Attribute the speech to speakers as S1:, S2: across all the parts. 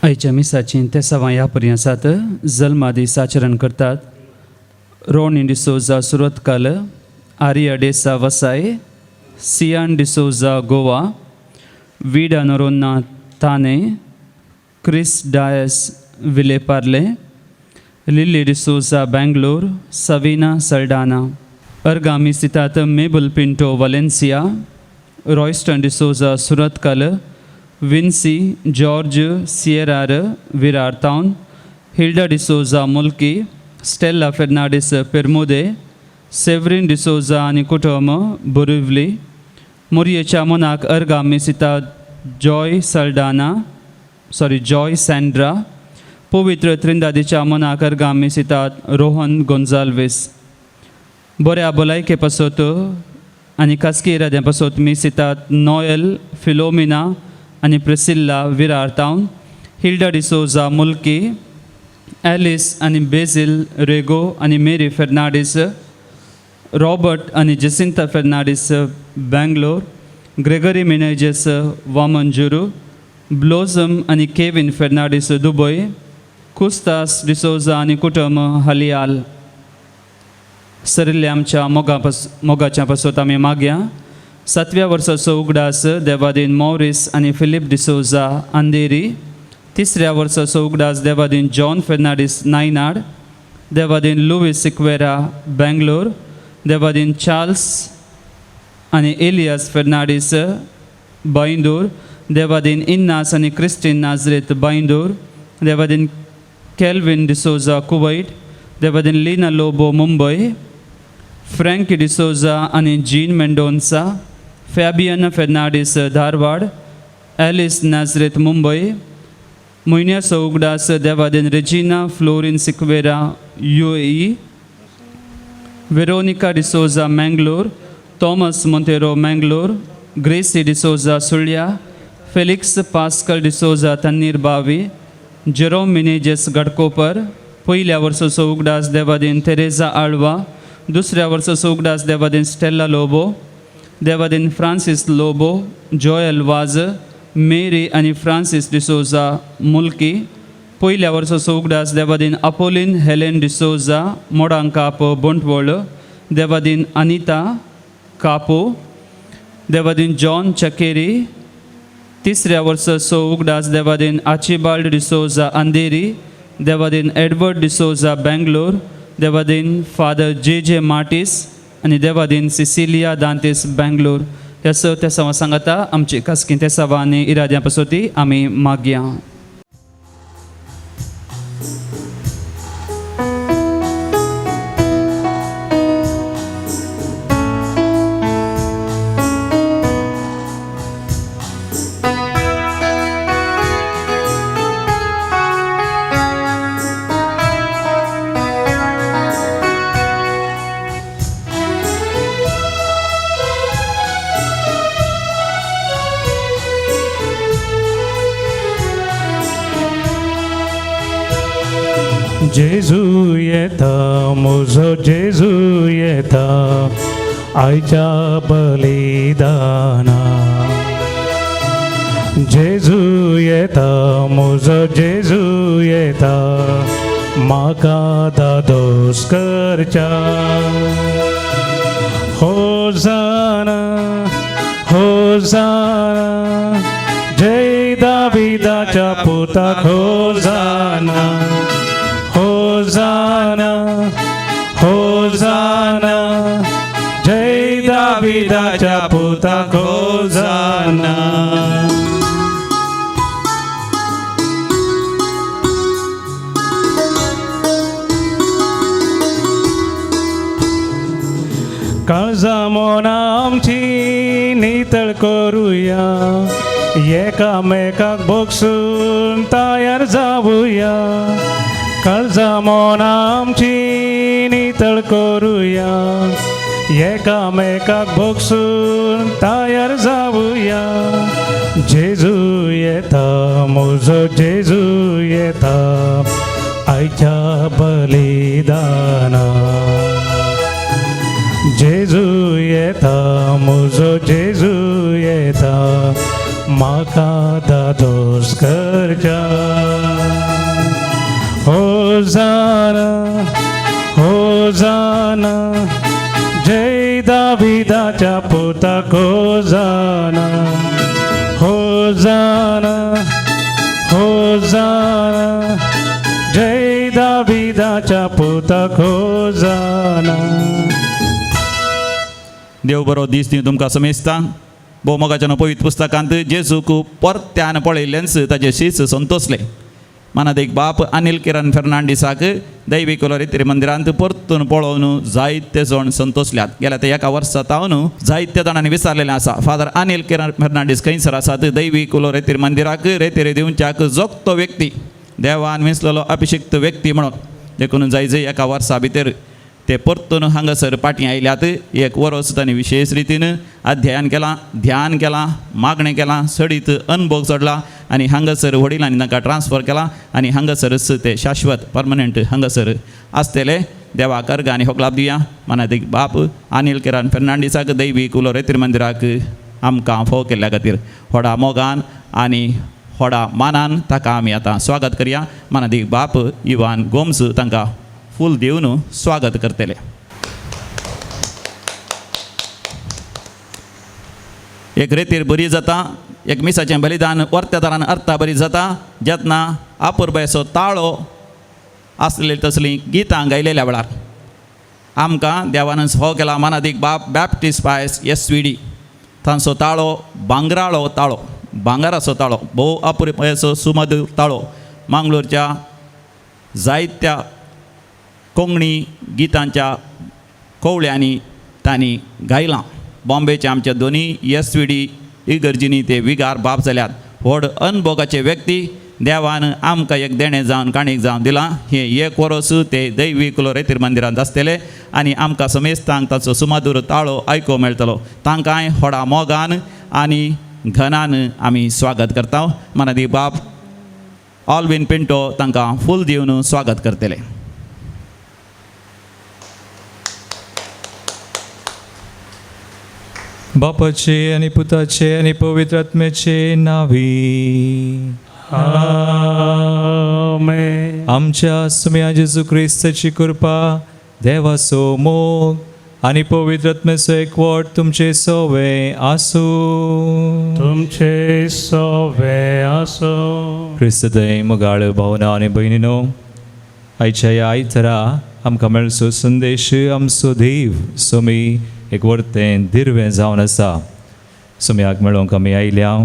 S1: आयच्या मिसाचीं तेसावां ह्या पर्यंत आसात. जल्मा दीस आचरण करतात रोनी डिसोजा सुरतकाल, आर्या डेसा वसाय, सियान डिसोजा गोवा, विडा नरोन्ना ताने, क्रिस डायस विले पार्ले, लिल्ली डिसोजा बँगलोर, सविना सल्डाना. अर्गामी सितात Mabel Pinto Valencia, Royston D'Souza Surathkal, Vincy George सियेरार Virar town, Hilda D'Souza Mulki, Stella Fernandes Permude, Severin D'Souza आनी कुटुंब बोरिवली. मोरयेच्या मोनाक अर्गामी सिता Joy Saldanha, sorry, Joy Sandra. पवित्र त्रिंदादीच्या मोनाक अर्गामी सितात रोहन गोन्जाल्वीस. बऱ्या भलायके पासत आनी खासगी इराद्यां पासत मी सितात नोयल फिलोमिना आनी प्रिसिल्ला विरार टावन, हिल्डा डिसोजा मुल्की, एलिस आनी बेझील रेगो आनी मेरी फेर्नांडीस, रॉबर्ट आनी जेसिंता फेर्नांडीस बँगलोर, ग्रेगरी मिनेजस वामनजुरू, ब्लोझम आनी केविन फेर्नांडीस दुबय, कुस्तास डिसोजा आनी कुटुंब हलियाल. सरिल्ल्या आमच्या मोगा पस मोगाच्या पासत आमी मागया. सातव्या वर्साचो उगडास देवादीन मॉरीस आनी फिलीप डिसोजा अंधेरी. तिसऱ्या वर्साचो उगडास देवादीन जॉन फेर्नांडीस नायनाड, देवादीन लुवीस सिक्वेरा बँगलोर, देवादीन चार्ल्स आनी एलियास फेर्नांडीस बांयदूर, देवादीन इन्नास आनी क्रिस्टीन नाजरेत बांयदूर, देवादीन केल्विन डिसोजा कुवैट, देवादीन लीना लोबो मुंबय, फ्रँक डिसोजा आनी जीन मेंडोन्सा, फॅबियन फेर्नांडीस धारवाड, एलिस नाजरेत मुंबय. म्हयन्याचो उगडास देवादीन रेजिना फ्लोरीन सिक्वेरा युएई, वेरोनिका डिसोजा मँगलोर, थॉमस मोंतेरो मँगलोर, ग्रेसी डिसोजा सुळ्या, फेलिक्स पास्कल डिसोजा तन्नीर बावी, जेरोम मिनेजस गडकोपर. पयल्या वर्साचो उगडास देवादीन तेरेजा आळवा. दुसऱ्या वर्साचो उगडास देवादीन स्टेल्ला लोबो, देवादीन फ्रांसीस लोबो, जोयल वाज, मेरी आनी फ्रांसीस डिसोजा मुल्की. पयल्या वर्साचो उगडास देवादीन अपोलीन हेलेन डिसोजा मोडांकाप बोंटवळ, देवादीन अनिता कापो, देवादीन जॉन चकेरी. तिसऱ्या वर्साचो उगडास देवादीन आचिबाल्ड डिसोजा अंधेरी, देवादीन एडवर्ड डिसोजा बँगलोर, देवादीन फादर जे जे मार्टीस आनी देवादीन सिसिलिया दांतेस बँगलोर. ह्या स तेसांवां सांगाता आमची खासगी तेसांवां आनी इराद्यां पासती आमी मागया.
S2: जेजू येता, म्हजो जेजू येता, आयच्या बलिदाना. जेजू येता, म्हजो जेजू येता, म्हाका दादोस करच्या. होजाना, होजाना, जय दाविदाच्या पुताक होजाना. होजाना, होजाना, जय दाविदाच्या पुताक होजाना. काळजा मोना आमची नितळ करुया, एकामेकाक भोगसून तयार जावया. काळजा मोना आमची नितळ करुया, एकामेकाक भोगसून तयार जावया. जेजू येता, म्हजो जेजू येता, आयच्या बलिदाना. जेजू येता, म्हजो जेजू येता, म्हाका दादोस करच्या. होजाना होजाना जय दाविदाच्या पुताक होजाना होजाना होजाना जय दाविदाच्या पुताक होजाना.
S3: देव बरो दीस दी तुमकां समेस्तांक. भोवमोगाच्या पवित्र पुस्तकांत जेजूक परत्यान पळयल्ल्यान ताजे शीस संतोसले. मनात एक बाप अनिल किरण फेर्नांडीसाक दैवी कुलोरी मंदिरांत परतून पळोवन जायते जाण संतोसल्यात. गेल्या त्या एका वर्सा तावन जायत्या जाणांनी विचारलेलें आसा, फादर अनिल किरण फेर्नांडीस खंयसर आसात? दैवी कुलोरेतीर मंदिराक रेतेरे दिवच्याक जोगतो व्यक्ती, देवान विसलेलो अभिषिक्त व्यक्ती म्हणून. देखून जाय जय एका वर्सा भितर ते परतून हांगासर पाटी आयल्यात. एक वरोस तांणी विशेष रितीन अध्ययन केलां, ध्यान केलां, मागणें केलां, सडीत अनभोग चडला आनी हांगासर वडिलांनी तांकां ट्रान्सफर केला आनी हांगासरच ते शाश्वत परमनंट हांगासर आसतले. देवा कर्ग आनी होगलाप दिया. मनातीक बाप अनिल किरण फेर्नांडीसाक दैवी कुलो रेतीर मंदिराक आमकां फोव केल्ल्या खातीर व्हडा मोगान आनी व्हडा मानान ताका आमी आतां स्वागत करया. मनादीक बाप इवान गोम्स तांकां फूल दिवन स्वागत करतले. एक रेतीर बरी जाता, एक मिसाचें बलिदान वर्त्या तरान अर्था बरी जाता, जेन्ना आपुरबायचो ताळो आसले तसलीं गितां गायलेल्या वेळार आमकां देवानच हो केला. मनादीक बाप बॅप्टिस्ट पायस एस वी डी तांचो ताळो भांगराळो ताळो, भांगराचो ताळो, भोव अपुरबायेचो सुमधूर ताळो. मांगलोरच्या जायत्या कोंकणी गितांच्या कोवळ्यांनी तांणी गायलां. बॉम्बेच्या आमच्या दोनी एस वी डी इगर्जींनी ते विगार बाप जाल्यात. व्हड अनभोगाचे व्यक्ती देवान आमकां एक देणें जावन काणीक जावन दिलां. हें एक वरोस ते दैवी कुलोरेतीर मंदिरांत आसतले आनी आमकां समेस्तांक ताचो सुमधूर ताळो आयकूंक मेळटलो. तांकांय व्हडा मोगान आनी घनान आमी स्वागत करता. मनादी बाप ऑलवीन पिंटो तांकां फूल दिवन स्वागत करतले.
S4: बापाचे आनी पुताचे आनी पवित्र आत्म्याचे नावी.
S2: आमेन.
S4: आमच्या सुम्या जेजू क्रिस्ताची कृपा, देवाचो मोग आनी पवित्र आत्म्याचो एकवट तुमचे सोवे आसूं.
S2: तुमचे सोवे आसो.
S4: क्रिस्तय मोगाळ भावना आनी भयणीनो, आयच्या ह्या आयतरा आमकां मेळचो संदेश आमचो देव सोमी एक वर्तें दिर्वें जावन आसा. सोम्याक मेळोवंक आमी आयल्या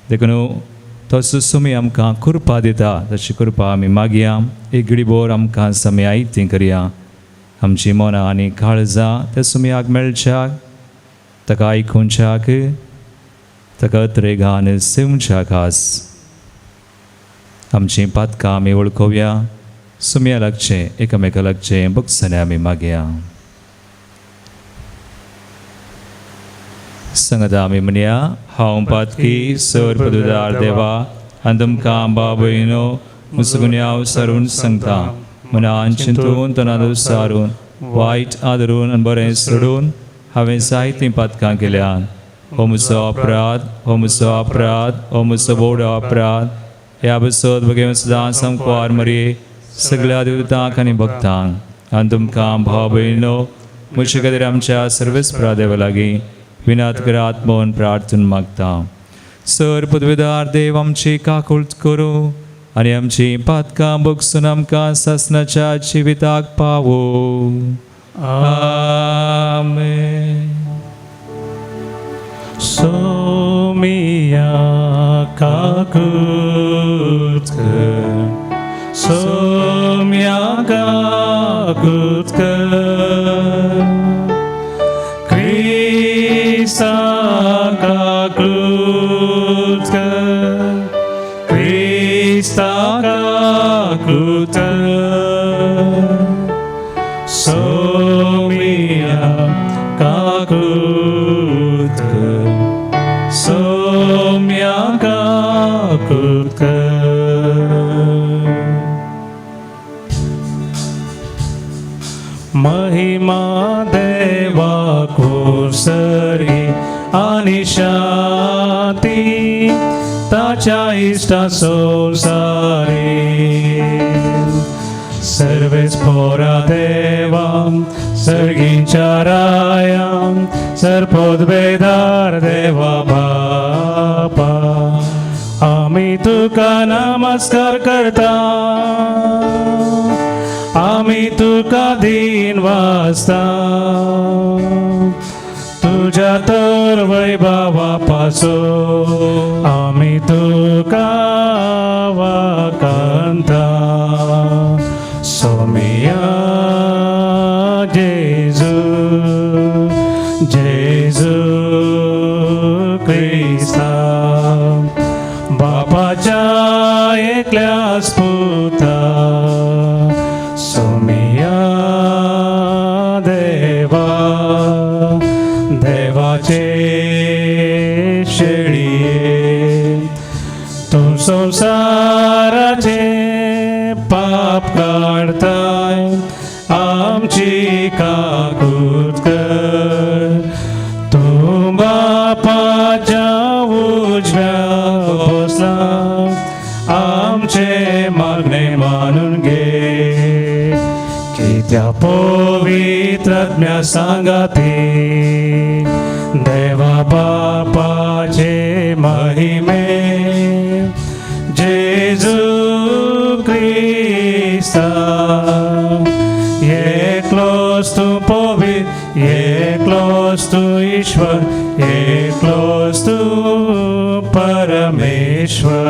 S4: देखून तसो सोमी आमकां कृपा दिता, तशी कृपा आमी मागया. एक घडीभर आमकां समी आयती करया. आमची मनां आनी काळजां त्या सोम्याक मेळच्याक, ताका आयकुच्याक, ताका अत्रेगान सेवच्याक आस. आमचीं पातकां आमी वळखोवया. सुम्या लागचें एकामेका लागचें बगसणे आमी मागया. सांगता आमी म्हणया, हांव पातकी सर पदुदार देवा आनी तुमकां बाबयनो मुसगुन्याव सारून सांगता. मनान चिंतून तनाद सारून वायट आदरून आनी बरें सोडून हांवें जायतीं पातकां केल्यात. हो म्हजो अपराध, हो म्हजो अपराध, हो म्हजो बोडो अपराध. ह्या बसत बगे सदां संकवार मरये सगळ्या देवतांक आनी भक्तांक आनी तुमकां भाव भयणो म्हजे खातीर आमच्या सर्वेस्परा देवा लागीं विनात करात म्हूण प्रार्थना मागता. सर पदवेदार देव आमची काकूळट करूं आनी आमची पातकां बगसून आमकां सासणाच्या जिविताक पावो. आमेन.
S2: सोमिया काकूत कर, सोम्या काकूत कर, क्रिस्ता काकूत कर, क्रिस्ता काकूत कर, सोमिया काकूत कर, सोम्या काकूत कर. महिमा देवा कुसरी आणि शांती ताच्या इश्टा संवसारी. सर्वेस्पोरा देवा सर्गींच्या राया सर्पोद्वेदार देवा बापा आमी तुका नमस्कार करता आमी तुका दीन वाचता तुझ्या तर वैभवा पासून आमी तुका वाकांता सोमिया जेजू जेजू क्रिस्ता बापाच्या एकल्याच पुता सोमिया देवा देवाचे शेळये तूं संवसाराचे पाप काडताय आमची काकूत कर तूं बापाच्या उजव्या बसला आमचे मागणे मानून घे कित्या पवित्रात्म्या सांगाती देवा बापाचे महिमे जेजू क्रिस्ता एकलोच तूं पवित्र एकलोच तूं ईश्वर एकलोच तूं परमेश्वर.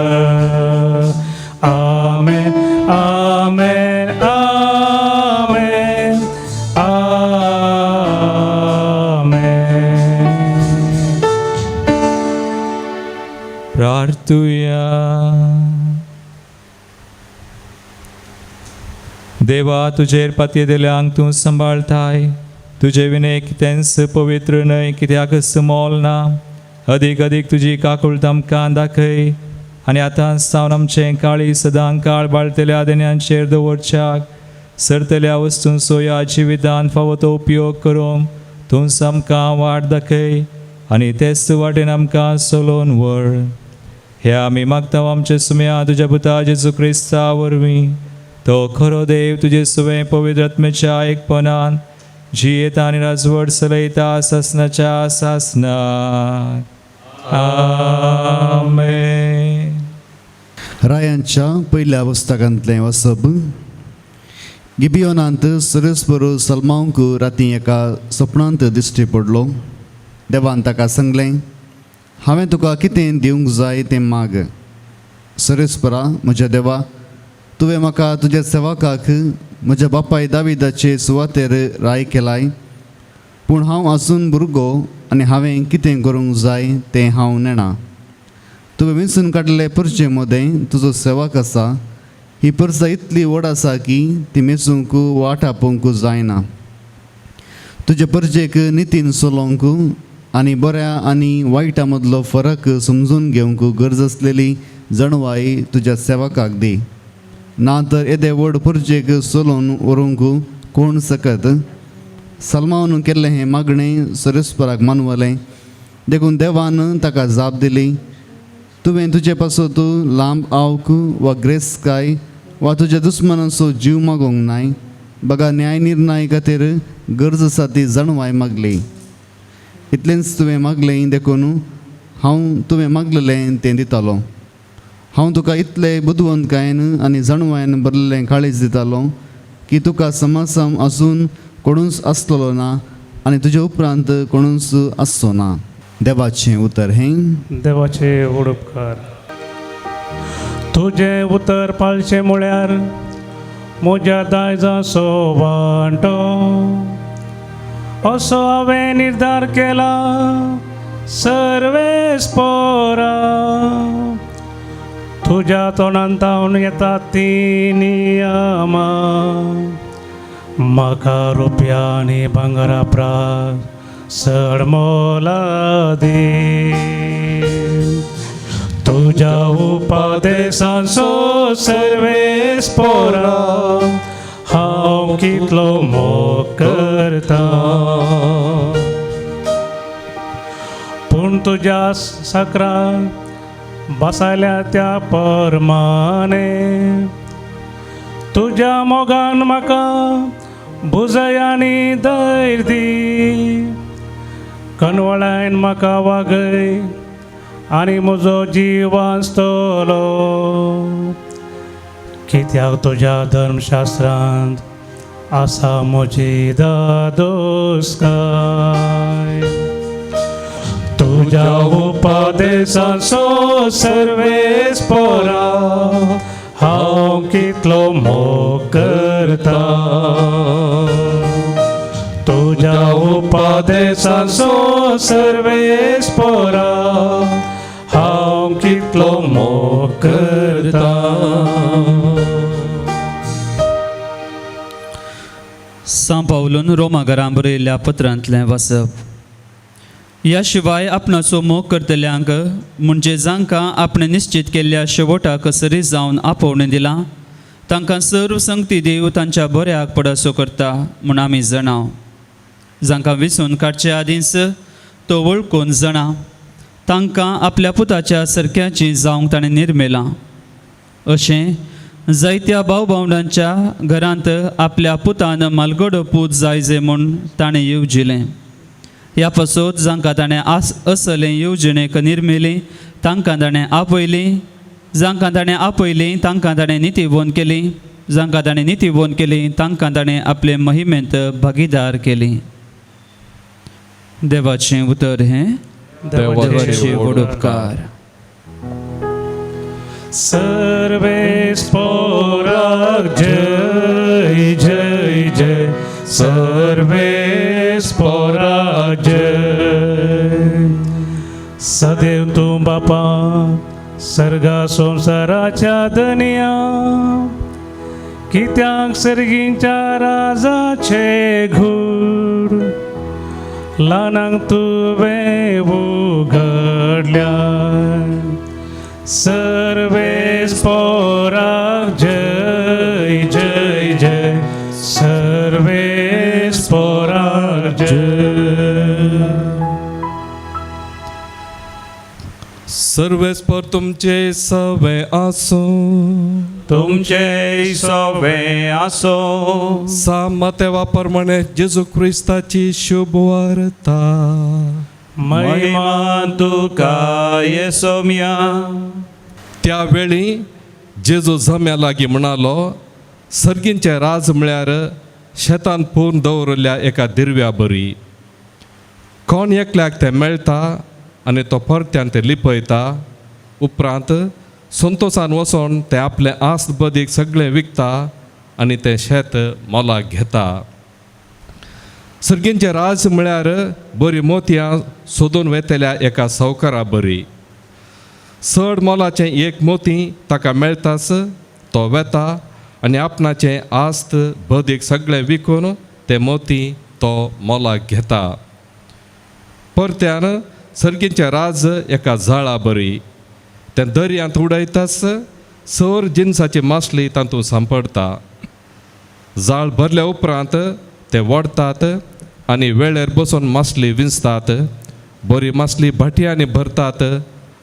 S2: आमेन आमेन आमेन आमेन.
S4: प्रार्थुया. देवा तुजेर पातयेल्यांक तूं सांबाळताय. तुजे विणे कितेंच पवित्र न्हय, कित्याकच मोल ना. अदीक अदीक तुजी काकूळट आमकां दाखय आनी आतां सावन आमचें काळी सदां काळ बाळटेल्या देण्यांचेर दवरच्याक सरतल्या वस्तूंचो ह्या जिवितान फावो तो उपयोग करूंक तूंच आमकां वाट दाखय आनी तेच वाटेन आमकां चलोवन व्हर. हे आमी मागता आमचे सुम्या तुज्या पुता जेजू क्रिस्ता वरवीं. तो खरो देव तुजे सुवें पवित्र आत्म्याच्या एकपणान जियेता आनी राजवट चलयता सासनाच्या सासनाक. आमेन.
S5: रायांच्या पयल्या पुस्तकांतलें वसप. गिबियोनांत सुरेशपुर सलमांक राती एका सपनांत दिश्टी पडलो. देवान ताका सांगलें, हांवें तुका कितें दिवंक जाय तें माग. सुरेशपुरा म्हज्या देवा, तुवें म्हाका तुज्या सेवकाक म्हज्या बापाय दाविदाचे सुवातेर राय केलाय, पूण हांव आसून भुरगो आनी हांवें कितें करूंक जाय तें हांव नेणा. तुवें वेंचून काडलेले परचे मदें तुजो सेवक आसा. ही परसा इतली व्हड आसा की ती मेजूंक वाट आपोवंक जायना. तुजे परजेक नितीन चलोवंक आनी बऱ्या आनी वायटा मदलो फरक समजून घेवंक गरज आसलेली जणवाय तुज्या सेवकाक दी. ना तर येदे व्हड परजेक चलोवन व्हरूंक कोण सकत. सलमावन केल्लें हें मागणें सरेस्पराक मानवलें, देखून देवान ताका जाप दिली, तुवें तुजे पासत लांब आवक वा ग्रेसकाय वा तुज्या दुस्मनाचो जीव मागोवंक नाय, बगा न्याय निर्णय खातीर गरज आसा ती जाणवाय मागली. इतलेंच तुवें मागलें, देखून हांव तुवें मागलेलें तें दितालो. हांव तुका इतले बुदवंतकायेन आनी जाणवायेन भरलेलें काळीज दितालो की तुका समासम आसून कोणूच आसतलो ना आनी तुजे उपरांत कोणूच आसचो ना. देवाचें उतर हें.
S2: देवाचे व्हड उपकार. तुजें उतर पाळचें म्हळ्यार म्हज्या दायजाचो वांटो असो हांवें निर्धार केला. सर्वेस पोरा तुज्या तोंडान तावन येता ती नियमां म्हाका रुपया आनी भांगरा प्रास चड मोलादी. तुज्या उपदेशांचो सर्वेस पोरा हांव कितलो मोग करता. पूण तुज्या सकरा बसायल्या त्या परमाने तुज्या तुज्या मोगान म्हाका भुजय आनी धैर्य दी. कणवळायन म्हाका वागय आनी म्हजो जीव वाचतलो. कित्याक तुज्या धर्मशास्त्रांत आसा म्हजी दादोसकाय. तुज्या उपदेशाचो सर्वेस पोरा हांव कितलो मोग करता. तुज्या उपदेशाचो सर्वेस पोरा हांव कितलो मोग करता.
S1: सां पावलून रोमा घरां बरयल्ल्या पत्रांतलें वाचप. ह्या शिवाय आपणाचो मोग करतल्यांक म्हणजे जांकां आपणें निश्चित केल्ल्या शेवटाक सरी जावन आपोवणें दिलां तांकां सर्व संगती देव तांच्या बऱ्याक पडसो करता म्हूण आमी जाणाव. जांकां विसून काडचे आदींच तो वळखून जाणा तांकां आपल्या पुताच्या सरक्याची जावंक ताणें निर्मेलां. अशें जायत्या भाव भावंडांच्या घरांत आपल्या पुतान मालगडो पूत जायजे म्हूण ताणें येवजिलें. ह्या पासत जांकां ताणें आस असलें येवजणेक निर्मेली तांकां ताणें आपयली. जांकां ताणें आपयली तांकां ताणें नितीबोन केली. जांकां ताणें नितीबोन केली तांकां ताणें आपले महिमेंत भागीदार केली. देवाचें उतर हें देवाचे व्हड उपकार.
S2: सर्वेस पोराक जय जय जय. सर्वेस पोराक जय. सदैव तूं बापा सर्गा संवसाराच्या धनया कित्याक सर्गींच्या राजाचे घूड ल्हानांक तुवें उगडल्या. सर्वेस पोराक जय जय जय. सर्वेस पोराक जय.
S6: सर्वेस्पर तुमचे सवे आसूं.
S3: तुमचे सवे आसो.
S6: सामतेवा प्रमाणे जेजू क्रिस्ताची शुभ वार्ता.
S3: महिमा तुका येसोम्या.
S6: त्या वेळी जेजू जम्या लागीं म्हणालो, सर्गींचें राज म्हळ्यार शेतान पूर्ण दवरिल्ल्या एका दिरव्या बरी. कोण एकल्याक तें मेळटा आनी तो परत्यान तें लिपयता. उपरांत संतोसान वचोन तें आपलें आस्त बदीक सगळें विकता आनी तें शेत मोलाक घेता. सर्गींचें राज म्हळ्यार बरीं मोतयां सोदून वेतल्या एका सावकारा बरी. चड मोलाचें एक मोती ताका मेळटाच तो वेता आनी आपणाचें आस्त बदीक सगळें विकून तें मोती तो मोलाक घेता. परत्यान सर्गींचें राज एका जाळा बरी. तें दर्यांत उडयताच सर जिनसाची मासली तातूंत सांपडटा. जाळ भरल्या उपरांत ते वडतात आनी वेळेर बसून मासली विंचतात. बरी मासली भाटयांनी भरतात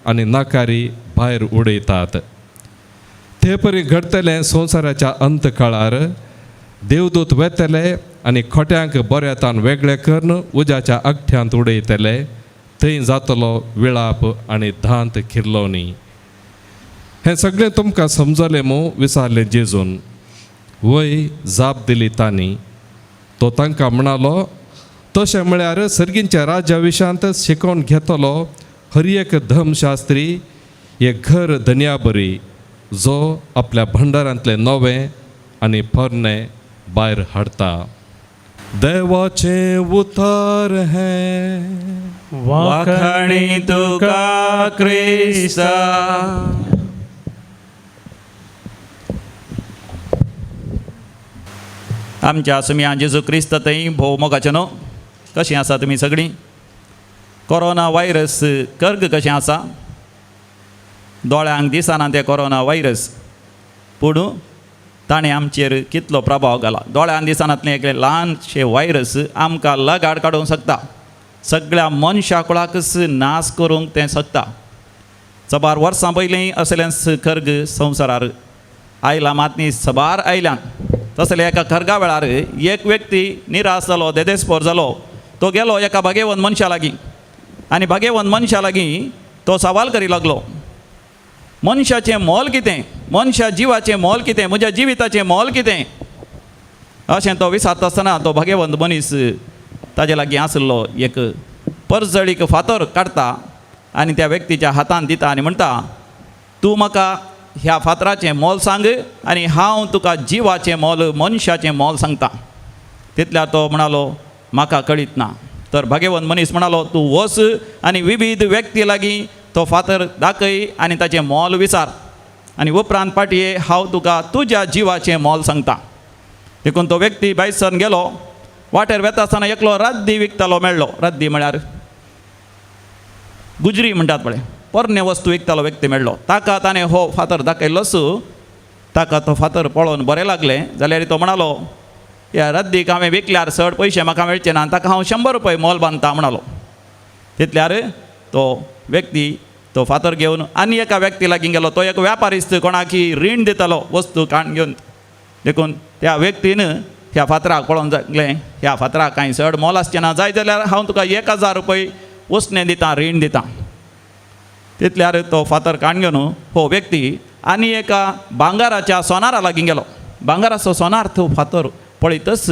S6: आनी नाकारी भायर उडयतात. ते परी घडटलें संवसाराच्या अंत काळार. देवदूत वेतले आनी खोट्यांक बऱ्यातान वेगळे करून उज्याच्या आगठ्यांत उडयतले. थंय जातलो विळाप आनी दांत खिरलोनी. हें सगळें तुमकां समजलें मू विचारलें जेजून. वय जाप दिली तांणी. तो तांकां म्हणालो, तशें म्हळ्यार सर्गींच्या राज्या विशांत शिकोवन घेतलो हर एक धर्मशास्त्री एक घर धनया बरी जो आपल्या भंडारांतलें नवें आनी पोरणें भायर हाडटा. देवाचें उतर हें.
S3: वाखणी तुका क्रिस्ता. आमच्या सुमया जेजू क्रिस्त थंय भोव मोगाचें न्हू. कशीं आसा तुमी सगळीं? कोरोना व्हायरस कर्ग कशें आसा? दोळ्यांक दिसना तें कोरोना व्हायरस, पूण ताणें आमचेर कितलो प्रभाव घाला. दोळ्यांक दिसनातलें एकलें ल्हानशें व्हायरस आमकां लगाड काडूंक शकता. सगळ्या मनशा कुळाकच नाश करूंक तें शकता. सबार वर्सां पयलीं असलेंच कर्ग संवसारार आयलां, मात न्ही सबार आयल्यान. तसले एका खर्गा वेळार एक व्यक्ती निराश जालो, देदेस्पोर जालो. तो गेलो एका भागेवंत मनशा लागीं आनी भागेवंत मनशा लागीं तो सवाल करी लागलो, मनशाचें मोल कितें, मनशा जिवाचें मोल कितें, म्हज्या जिविताचें मोल कितें अशें तो विचारता आसतना तो भागेवंत मनीस ताजे लागीं आशिल्लो एक परजळीक फातर काडटा आनी त्या व्यक्तीच्या हातान दिता आनी म्हणटा, तूं म्हाका ह्या फातराचें मोल सांग आनी हांव तुका जिवाचें मोल, मनशाचें मोल सांगता. तितल्यार तो म्हणालो, म्हाका कळीत ना. तर भागेवंत मनीस म्हणालो, तूं वच आनी विविध व्यक्ती लागीं तो फातर दाखय आनी ताचें मोल विचार आनी उपरांत पाटये हांव तुका तुज्या जिवाचें मोल सांगता. देखून तो व्यक्ती भायसान गेलो. वाटेर वेता आसतना एकलो रद्दी विकतालो मेळ्ळो. रद्दी म्हळ्यार गुजरी म्हणटात पळय, पोरणे वस्तू विकतालो व्यक्ती मेळ्ळो. ताका ताणें हो फातर दाखयल्लोच. ताका तो फातर पळोवन बरें लागलें जाल्यार तो म्हणालो, ह्या रद्दीक हांवें विकल्यार चड पयशे म्हाका मेळचे ना, ताका हांव 100 रुपये मोल बांदता म्हणालो. तितल्यार तो व्यक्ती तो फातर घेवन आनी एका व्यक्ती लागीं गेलो. तो एक व्यापारिस्त कोणाकी रीण दितालो वस्तू काण घेवन. देखून त्या व्यक्तीन ह्या फातराक पळोवन सांगलें, ह्या फातराक कांय चड मोल आसचें ना, जाय जाल्यार हांव तुका 1000 रुपये उसणें दितां, रीण दितां. तितल्यार तो फातर काण घेवन हो व्यक्ती आनी एका भांगाराच्या सोनारा लागीं गेलो. भांगाराचो सोनार तो फातर पळयतच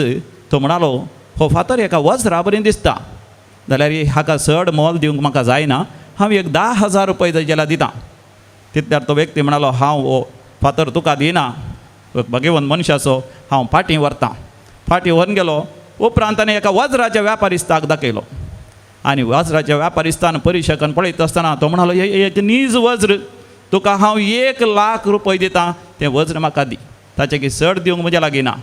S3: तो म्हणालो, हो फातर एका वज्रा बरी दिसता, जाल्यार हाका चड मोल दिवंक म्हाका जायना, हांव एक 10,000 रुपये जाय जाल्यार दितां. तितल्यार तो व्यक्ती म्हणालो, हांव हो फातर तुका दिना, भाग्यवंत मनशाचो, हांव फाटीं व्हरतां. फाटीं व्हरून गेलो. उपरांत ताणें एका वज्राच्या व्यापारिस्ताक दाखयलो आनी वज्राच्या व्यापारिस्तान परिशकन पळयत आसतना तो म्हणालो, एक नीज वज्र, तुका हांव 1,00,000 रुपये दितां, तें वज्र म्हाका दी, ताचें की चड दिवंक म्हज्या लागीं ना.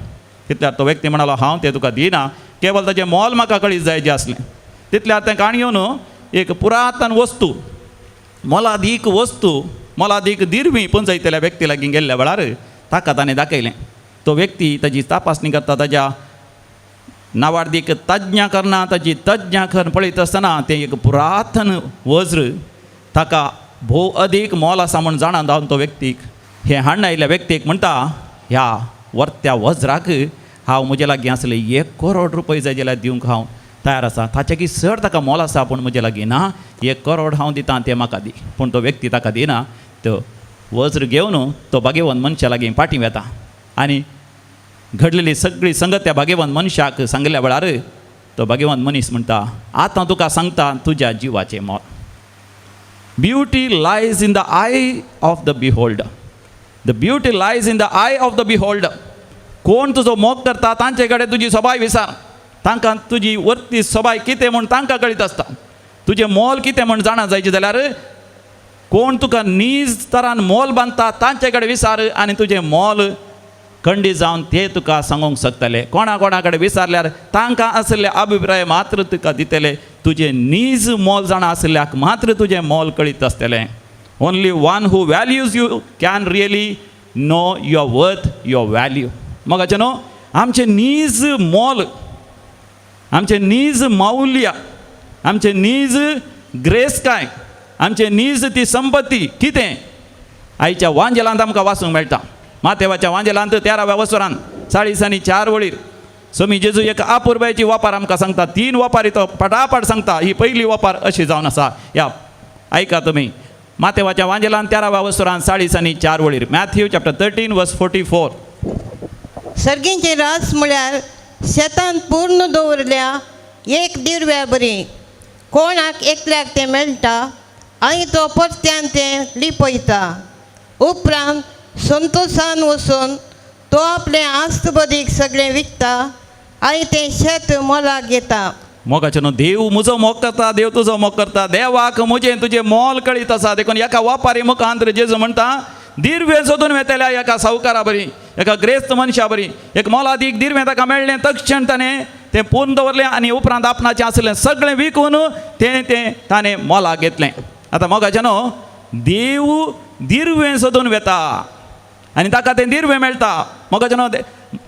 S3: तितल्यार तो व्यक्ती म्हणालो, हांव तें तुका दिना, केवल ताचें मोल म्हाका कळीत जाय जें आसलें. तितल्यार तें काण घेवन एक पुरातन वस्तू, मोलादीक वस्तू, मोलादीक दिरवी पुंजयतल्या व्यक्ती लागीं गेल्ल्या वेळार ताका ताणें दाखयलें. तो व्यक्ती ताजी तपासणी करता, ताज्या नावार्दीक तज्ञा करना, ताजी तज्ञा करून पळयत आसतना तें एक पुरातन वज्र ताका भोव अदीक मोल आसा म्हूण जाणा जावन तो व्यक्तीक हें हाडून आयिल्ल्या व्यक्तीक म्हणटा, ह्या वर्त्या वज्राक हांव म्हजे लागीं आसले 1 करोड रुपये जाय जाल्यार दिवंक हांव तयार आसा, ताचे की चड ताका मोल आसा पूण म्हजे लागीं ना, 1 करोड हांव दितां, तें म्हाका दी. पूण तो व्यक्ती ताका दिना. तो वज्र घेवन तो भाग्यवंत मनशा लागीं फाटीं वेता आनी घडलेली सगळी संगत त्या भाग्यवंत मनशाक सांगल्या वेळार तो भाग्यवंत मनीस म्हणटा, आतां तुका सांगता तुज्या जिवाचें मोल. Beauty lies in the eye of the beholder. The beauty lies in the eye of the beholder. कोण तुजो मोग करता तांचे कडेन तुजी सोबाय विचार, तांकां तुजी वर्ती सोबाय कितें म्हूण तांकां कळीत आसता, तुजें मोल कितें म्हूण जाणा जायचें जाल्यार कोण तुका नीज तरान मोल बांदता तांचे कडेन विचार आनी तुजें मोल खंडी जावन ते तुका सांगूंक शकतले. कोणा कोणा कडेन विचारल्यार तांकां आशिल्ले अभिप्राय मात्र तुका दितले, तुजें नीज मोल जाणा आशिल्ल्याक मात्र तुजें मोल कळीत आसतलें. Only one who values you can really know your worth, your value. मोगाचें न्हू, आमचें नीज मोल, आमचें नीज मौल्य, आमचें नीज ग्रेस काय, आमचें नीज ती संपत्ती कितें आयच्या वांजेलांत आमकां वाचूंक मेळटा. मातेवाच्या वांजेलांत 13व्या वसरान 44 वळीर स्वामी जेजू एक अपुरबायेची वापार आमकां सांगता. 3 वापारी तो पटापट सांगता. ही पहिली वापार अशी जावन आसा, ह्या आयका तुमी. मातेवाच्या वांजेलान 13व्या वसरान 44 वळीर, मॅथ्यू चॅप्टर 13 वर्स 44.
S7: सर्गींचे रास म्हळ्यार शेतान पूर्ण दवरल्या एक दिरव्या बरी, कोणाक एकल्याक तें मेळटा आनी तो परत्यान तें लिपयता. उपरांत संतोशान वचून तो आपलें आस्तबदीक सगळें विकता आनी तें शेत मोलाक घेता.
S3: मोगाचें न्हू, देव म्हजो मोग करता, देव तुजो मोग करता, देवाक म्हजें तुजें मोल कळीत आसा. देखून एका वापारी मुखांत जेजू म्हणटा, दिरवें सोदून वेतल्या एका सावकारा बरी, एका ग्रेस्त मनशा बरी, एक मोलादीक दिरवें ताका मेळ्ळें, तक्षण ताणें तें पूर्ण दवरलें आनी उपरांत आपणाचें आसलें सगळें विकून तें तें ताणें मोलाक घेतलें. आतां मोगाचें न्हू, देव दिरवें सोदून वेता आनी ताका तें दिरवें मेळटा. मोगाचें न्हू,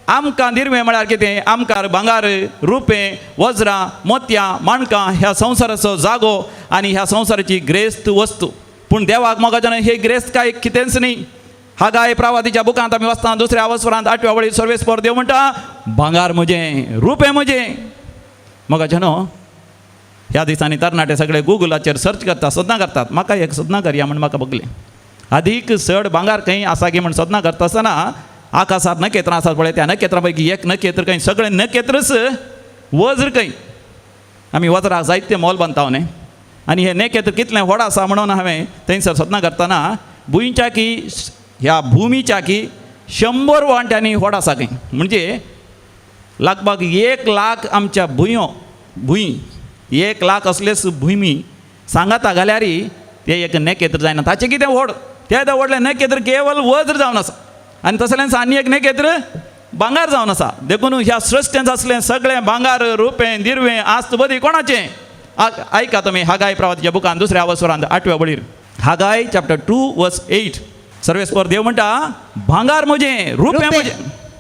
S3: आमकां दिरवें म्हळ्यार कितें? आमकां भांगार, रुपें, वज्रां, मोतयां, माणकां ह्या संवसाराचो जागो आनी ह्या संवसाराची ग्रेस्त वस्तू. पूण देवाक मोगाचें न्हू, हे ग्रेस्त काय कितेंच न्ही. हागाय प्रावादीच्या बुकांत आमी वाचता दुसऱ्या अवसरांत आठव्या वळी सर्वेस्पर देव म्हणटा भांगार म्हजें, रुपें म्हजें. मोगाचे न्हू, ह्या दिसांनी तरणाटे सगळे गुगलाचेर सर्च करता, सोदना करतात. म्हाका एक सोदना करया म्हण म्हाका बगलें आदीक चड भांगार खंय आसा की म्हण सोदना करता आसतना आकाशांत नखेत्रां आसात पळय, त्या नखेत्रां पैकी एक नखेत्र खंय सगळें नखेत्रच वज्र खंय. आमी वज्राक जायते मोल बांदता न्ही, आनी हें नखेत्र कितलें व्हड आसा म्हणून हांवें थंयसर सोदना करतना भुंयच्या की ह्या भुमीच्या की 100 वांट्यांनी व्हड आसा खंय, म्हणजे लगभग 1 लाख आमच्या भुंयो भूंय 1 लाख असलेच भुमी सांगाता घाल्यार ते एक नखेत्र जायना. ताचें कितें व्हड, तें व्हडलें नखेत्र केवल वज्र जावन आसा आनी तसलेंच आनी एक नखेत्र भांगार जावन आसा. देखून ह्या सृश्टेंत आसलें सगळें भांगार, रुपें, दिरवें, आस्त बदी कोणाचें? आयका तुमी हागाय प्रवादीच्या बुकान दुसऱ्या अवसरांत आठव्या वळीर, हागाय चॅप्टर 2 वर्स 8, सर्वेस्पर देव म्हणटा भांगार म्हजें, रुपें म्हजें,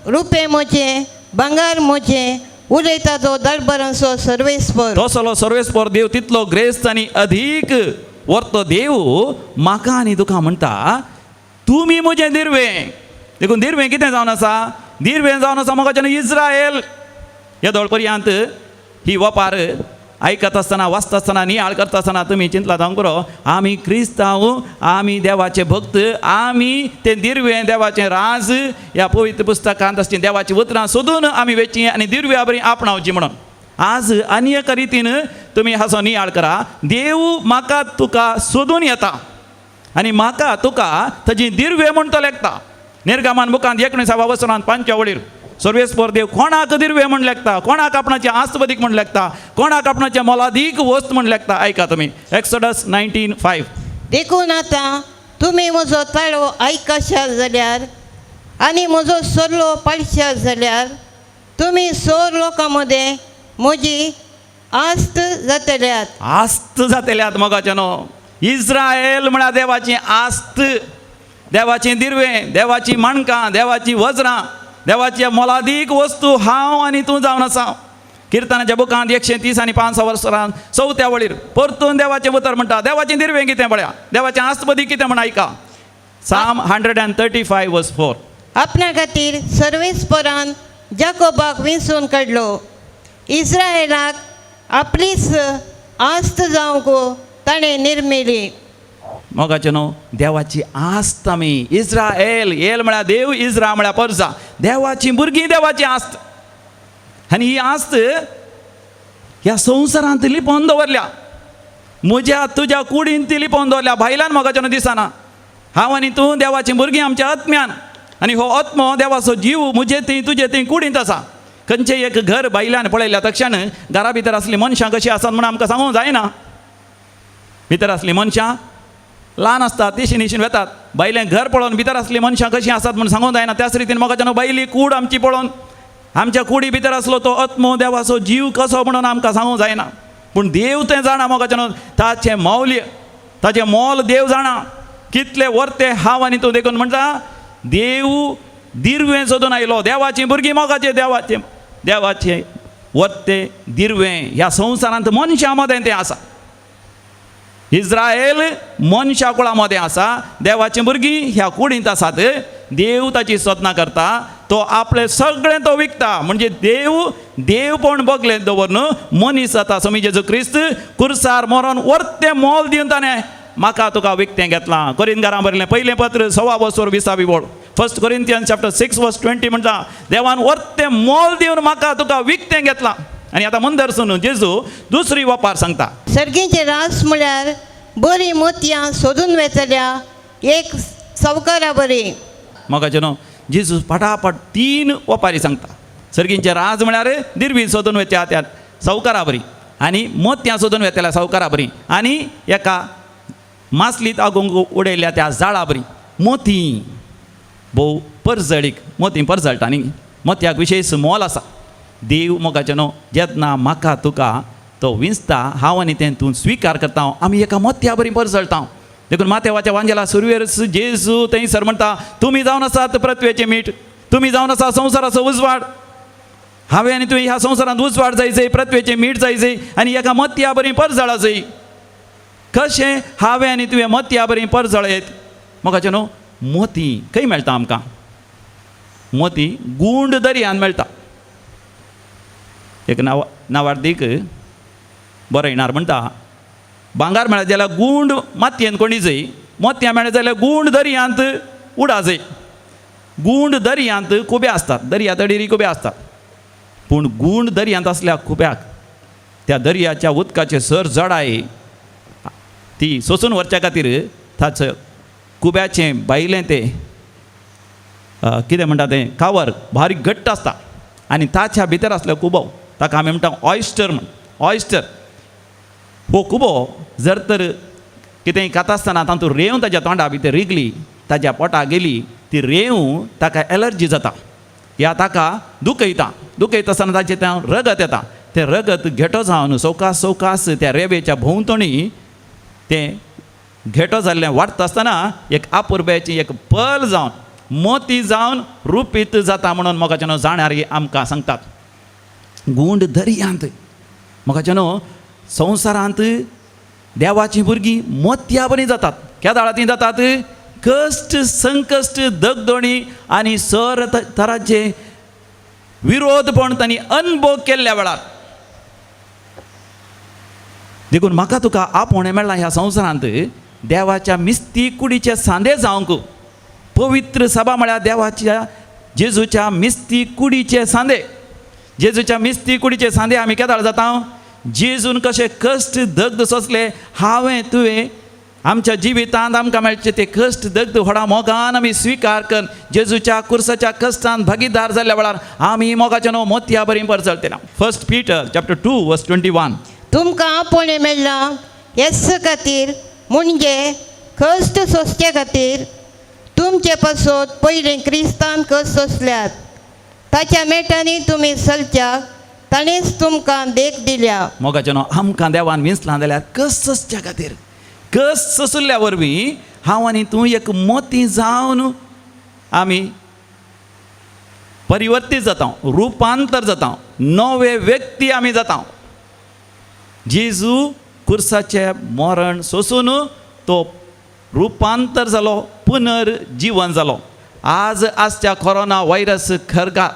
S7: रुपें म्हजें, भांगार म्हजें, उलयता तो दळबरांचो सर्वेस्पर.
S3: तसलो सर्वेस्पर देव तितलो ग्रेस्त आनी अधीक वर्तो देव म्हाका आनी तुका म्हणटा तुमी म्हजें दिरवें. देखून दिरवें कितें जावन आसा? दिरवें जावन आसा मोगाच्यान इस्रायल. ह्या दोळपर्यांत ही वपार आयकत आसतना, वाचता आसतना, नियाळ करता आसतना तुमी चिंतला जावंक पुरो, आमी क्रिस्तांव, आमी देवाचे भक्त, आमी तें दिरवें देवाचें राज ह्या पवित्र पुस्तकांत आसची देवाचीं उतरां सोदून आमी वेची आनी दिरव्या बरी आपणावची म्हणून. आज आनी एका रितीन तुमी हाचो नियाळ करा, देव म्हाका तुका सोदून येता आनी म्हाका तुका ताजी दिरवे म्हूण तो लेखता. निर्गमान बुकांत 19व्या वसरांत 5व्या वळीर सर्वेस्पर देव कोणाक दिरवे म्हूण लेखता, कोणाक आपणाचे आस्तबदीक म्हूण लेखता, कोणाक आपणाचे मोलादीक वस्त म्हूण लेखता. आयका तुमी एक्सोडस 19:5.
S7: देखून आतां तुमी म्हजो ताळो आयकशात जाल्यार आनी म्हजो सल्लो पाळशात जाल्यार तुमी सोर लोकां मदें म्हजी आस्त जातल्यात.
S3: आस्त जातल्यात मोगाचे न्हू. इस्रायल म्हळ्यार देवाची आस्त, देवाचें दिरवें, देवाची माणकां, देवाची वज्रां, देवाची मोलादीक वस्तू हांव आनी तूं जावन आसा. किर्तनाच्या बुकांत 130 आनी 5 वर्सां 4थ्या वळीर परतून देवाचें उतर म्हणटा देवाचें दिरवें कितें पळया, देवाचें आस्तबदी कितें म्हण आयका. Psalm 135 verse 4.
S7: आपणा खातीर सर्वेस्परान जाकोबाक विंचून काडलो, इस्रायलाक आपलीच आस्त जावंक ताणें निर्मिली.
S3: मोगाचें न्हू, देवाची आस्त आमी इस्रायल, एल म्हळ्यार देव, इस्रा म्हळ्यार परजा, देवाची भुरगीं, देवाची आस्त. आनी ही आस्त ह्या संवसारांत लिपोवन दवरल्या, म्हज्या तुज्या कुडीन ती लिपोवन दवरल्या, भायल्यान मोगाचें न्हू दिसना. हांव आनी तूं देवाची भुरगीं आमच्या आत्म्यान, आनी हो आत्मो देवाचो जीव म्हजे थंय तुजे थंय कुडींत आसा. खंयचें एक घर भायल्यान पळयल्या तक्षण घरा भितर आसलीं मनशां कशीं आसात म्हूण आमकां सांगूंक जायना. भितर आसलीं मनशां ल्हान आसतात, तिशीन इशीन वेतात. भायलें घर पळोवन भितर आसलीं मनशां कशीं आसात म्हूण सांगूंक जायना. त्याच रितीन मोगाच्यान न्हू भायली कूड आमची पळोवन आमच्या कुडी भितर आसलो तो आत्मो देवाचो जीव कसो म्हणून आमकां सांगूंक जायना. पूण देव तें जाणा मोगाच्यान न्हू, ताचें मौल्य, ताचें मोल देव जाणा कितले वर्ते हांव आनी तूं. देखून म्हणटा देव दिरवें सोदून आयलो, देवाचीं भुरगीं मोगाचें, देवाचें देवाचें वर्ते दिरवें ह्या संवसारांत मनशां मदें तें आसा. इस्रायल मनशा कुळा मदें आसा, देवाचीं भुरगीं ह्या कुडींत आसात. देव ताची सोदना करता, तो आपलें सगळें तो विकता. म्हणजे देव देवपण बगलें दवरून मनीस जाता. समी जेजू क्रिस्त कुर्सार मरोन वर्तें मोल दिवन ताणें म्हाका तुका विकतें घेतलां. कोरिंथकारां बरयलें पयलें पत्र 1.25 वर्स 20वी वळ, 1 Corinthians chapter 6 verse 20 म्हणटा देवान वर्तें मोल दिवन म्हाका तुका विकतें घेतलां. आनी आतां मुंदरसून जेजू दुसरी वपार सांगता.
S7: सर्गीचे रास म्हळ्यार बरीं मोतयां सोदून वेतल्या एक सावकारा बरी.
S3: मोगाचें न्हू, जेजू फटाफट 3 वपारी सांगता. सर्गींचे राज म्हळ्यार दिरवी सोदून वेच्या त्या सावकारा बरी, आनी मोतयां सोदून वेतल्या सावकारा बरी, आनी एका मासलीत आगूंक उडयल्या त्या जाळा बरी. मोती भोव परजळीक, मोती परजळटा न्ही, मोतयाक विशेश मोल आसा. देव मोगाचें न्हू जेन्ना म्हाका तुका तो विंचता, हांव आनी तें तूं स्विकार करता, आमी एका मोतया बरी परजळटा. देखून मातेवाच्या वांजेला सुरवेर जेजू थंयसर म्हणटा तुमी जावन आसात पृथ्वेचें मीठ, तुमी जावन आसा संवसाराचो उजवाड. हांवें आनी तुवें ह्या संवसारांत उजवाड जायजय, पृथ्वेचें मीठ जायजय आनी एका मोतया बरी परजळा जाय. कशें हांवें आनी तुवें मोतया बरी परजळयत? मोगाचें न्हू, मोती खंय मेळटा आमकां? मोती गुंड दर्यान मेळटा. एक नावार्दीक बरयणार म्हणटा, भांगार मेळत जाल्यार गुंड मातयेन कोणी जाय, मोतयां मेळत जाल्यार गुंड दर्यांत उडा जाय. गुंड दर्यांत खुबे आसतात, दर्या तडीरी खुबे आसतात, पूण गुंड दर्यांत आसल्या खुब्याक त्या दर्याच्या उदकाचे सर जडाय ती सोसून व्हरच्या खातीर ताचो कुब्याचें भायलें तें कितें म्हणटा तें कावर बारीक घट्ट आसता आनी ताच्या भितर आसलो कुबो, ताका आमी म्हणटा ऑयस्टर म्हण. ऑयस्टर हो कुबो जर तर कितेंय खाता आसतना तातूंत रेंव ताच्या तोंडा भितर रिगली, ताच्या पोटा गेली, ती रेंव ताका एलर्जी जाता या ताका दुखयता. दुखयता आसतना ताचें तें रगत येता, तें रगत घेटो जावन सवकास सवकास त्या रेंवेच्या भोंवतणी तें घेटो जाल्लें वाडटा आसतना एक आपुरब्याची एक पल जावन मोती जावन रुपीत जाता म्हणून मोगाच्यानो जाणारी आमकां सांगतात. गुंड दर्यांत मोगाच्यानो संवसारांत देवाचीं भुरगीं मोतया बरीं जातात. केदाळा तीं जातात? कश्ट संकश्ट दगदोणी आनी सर तरांचे विरोधपण तांणी अनुभव केल्ल्या वेळार. देखून म्हाका तुका आपोवणें मेळ्ळां ह्या संवसारांत देवाच्या मिस्ती कुडीचे सांदे जावंक. पवित्र सभा म्हळ्यार देवाच्या जेजूच्या मिस्ती कुडीचे सांदे. जेजूच्या मिस्ती कुडीचे सांदे आमी केदाळ जाता? जेजून कशे कश्ट दग्ध सोंसले हांवें तुवें आमच्या जिवितांत आमकां मेळचे ते कश्ट दग्ध व्हडा मोगान आमी स्विकार कर जेजूच्या कुर्साच्या कश्टान भागीदार जाल्ल्या वेळार आमी मोगाच्या न्हू मोतया बरी परजळटले. 1 Peter chapter 2 verse 21.
S7: तुमकां आपोवणें मेळ्ळां येस खातीर, म्हणजे कश्ट सोंसचे खातीर. तुमचे पासत पयलीं क्रिस्तान कश्ट सोंसल्यात, ताच्या मेटांनी तुमी चलच्याक ताणेंच तुमकां देख दिल्या.
S3: मोगाच्या न्हू आमकां देवान विंचलां जाल्यार कश्ट सोंसच्या खातीर, कश्ट सोंसल्या वरवीं हांव आनी तूं एक मोती जावन आमी परिवर्तीत जाता, रुपांतर जाता, नवे व्यक्ती आमी जाता. जेजू कुर्साचें मरण सोंसून तो रुपांतर जालो, पुनर्जिवन जालो. आज आजच्या कोरोना व्हायरस खरगा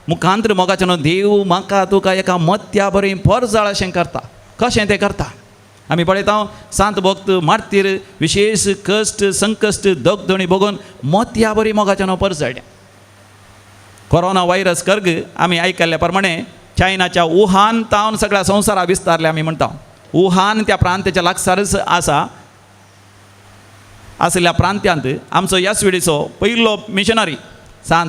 S3: मुखांतर मोगाच्या न्हू देव म्हाका तुका एका मोत्या बरी पोरजाळ अशें करता. कशें तें करता आमी पळयता. सांत भक्त मार्तीर विशेश कश्ट संकश्ट दगदणी भोगून मोतया बरी मोगाच्या न्हू परजळ्ळें. कोरोना व्हायरस कर्ग आमी आयकल्ल्या प्रमाणे चायनाच्या वुहान तावन सगळ्या संवसारा विस्तारले आमी म्हणटा. वुहान त्या प्रांताच्या लागसारच आसा आशिल्ल्या प्रांत्यांत आमचो एस.वी.डीचो पयलो मिशनरी सांत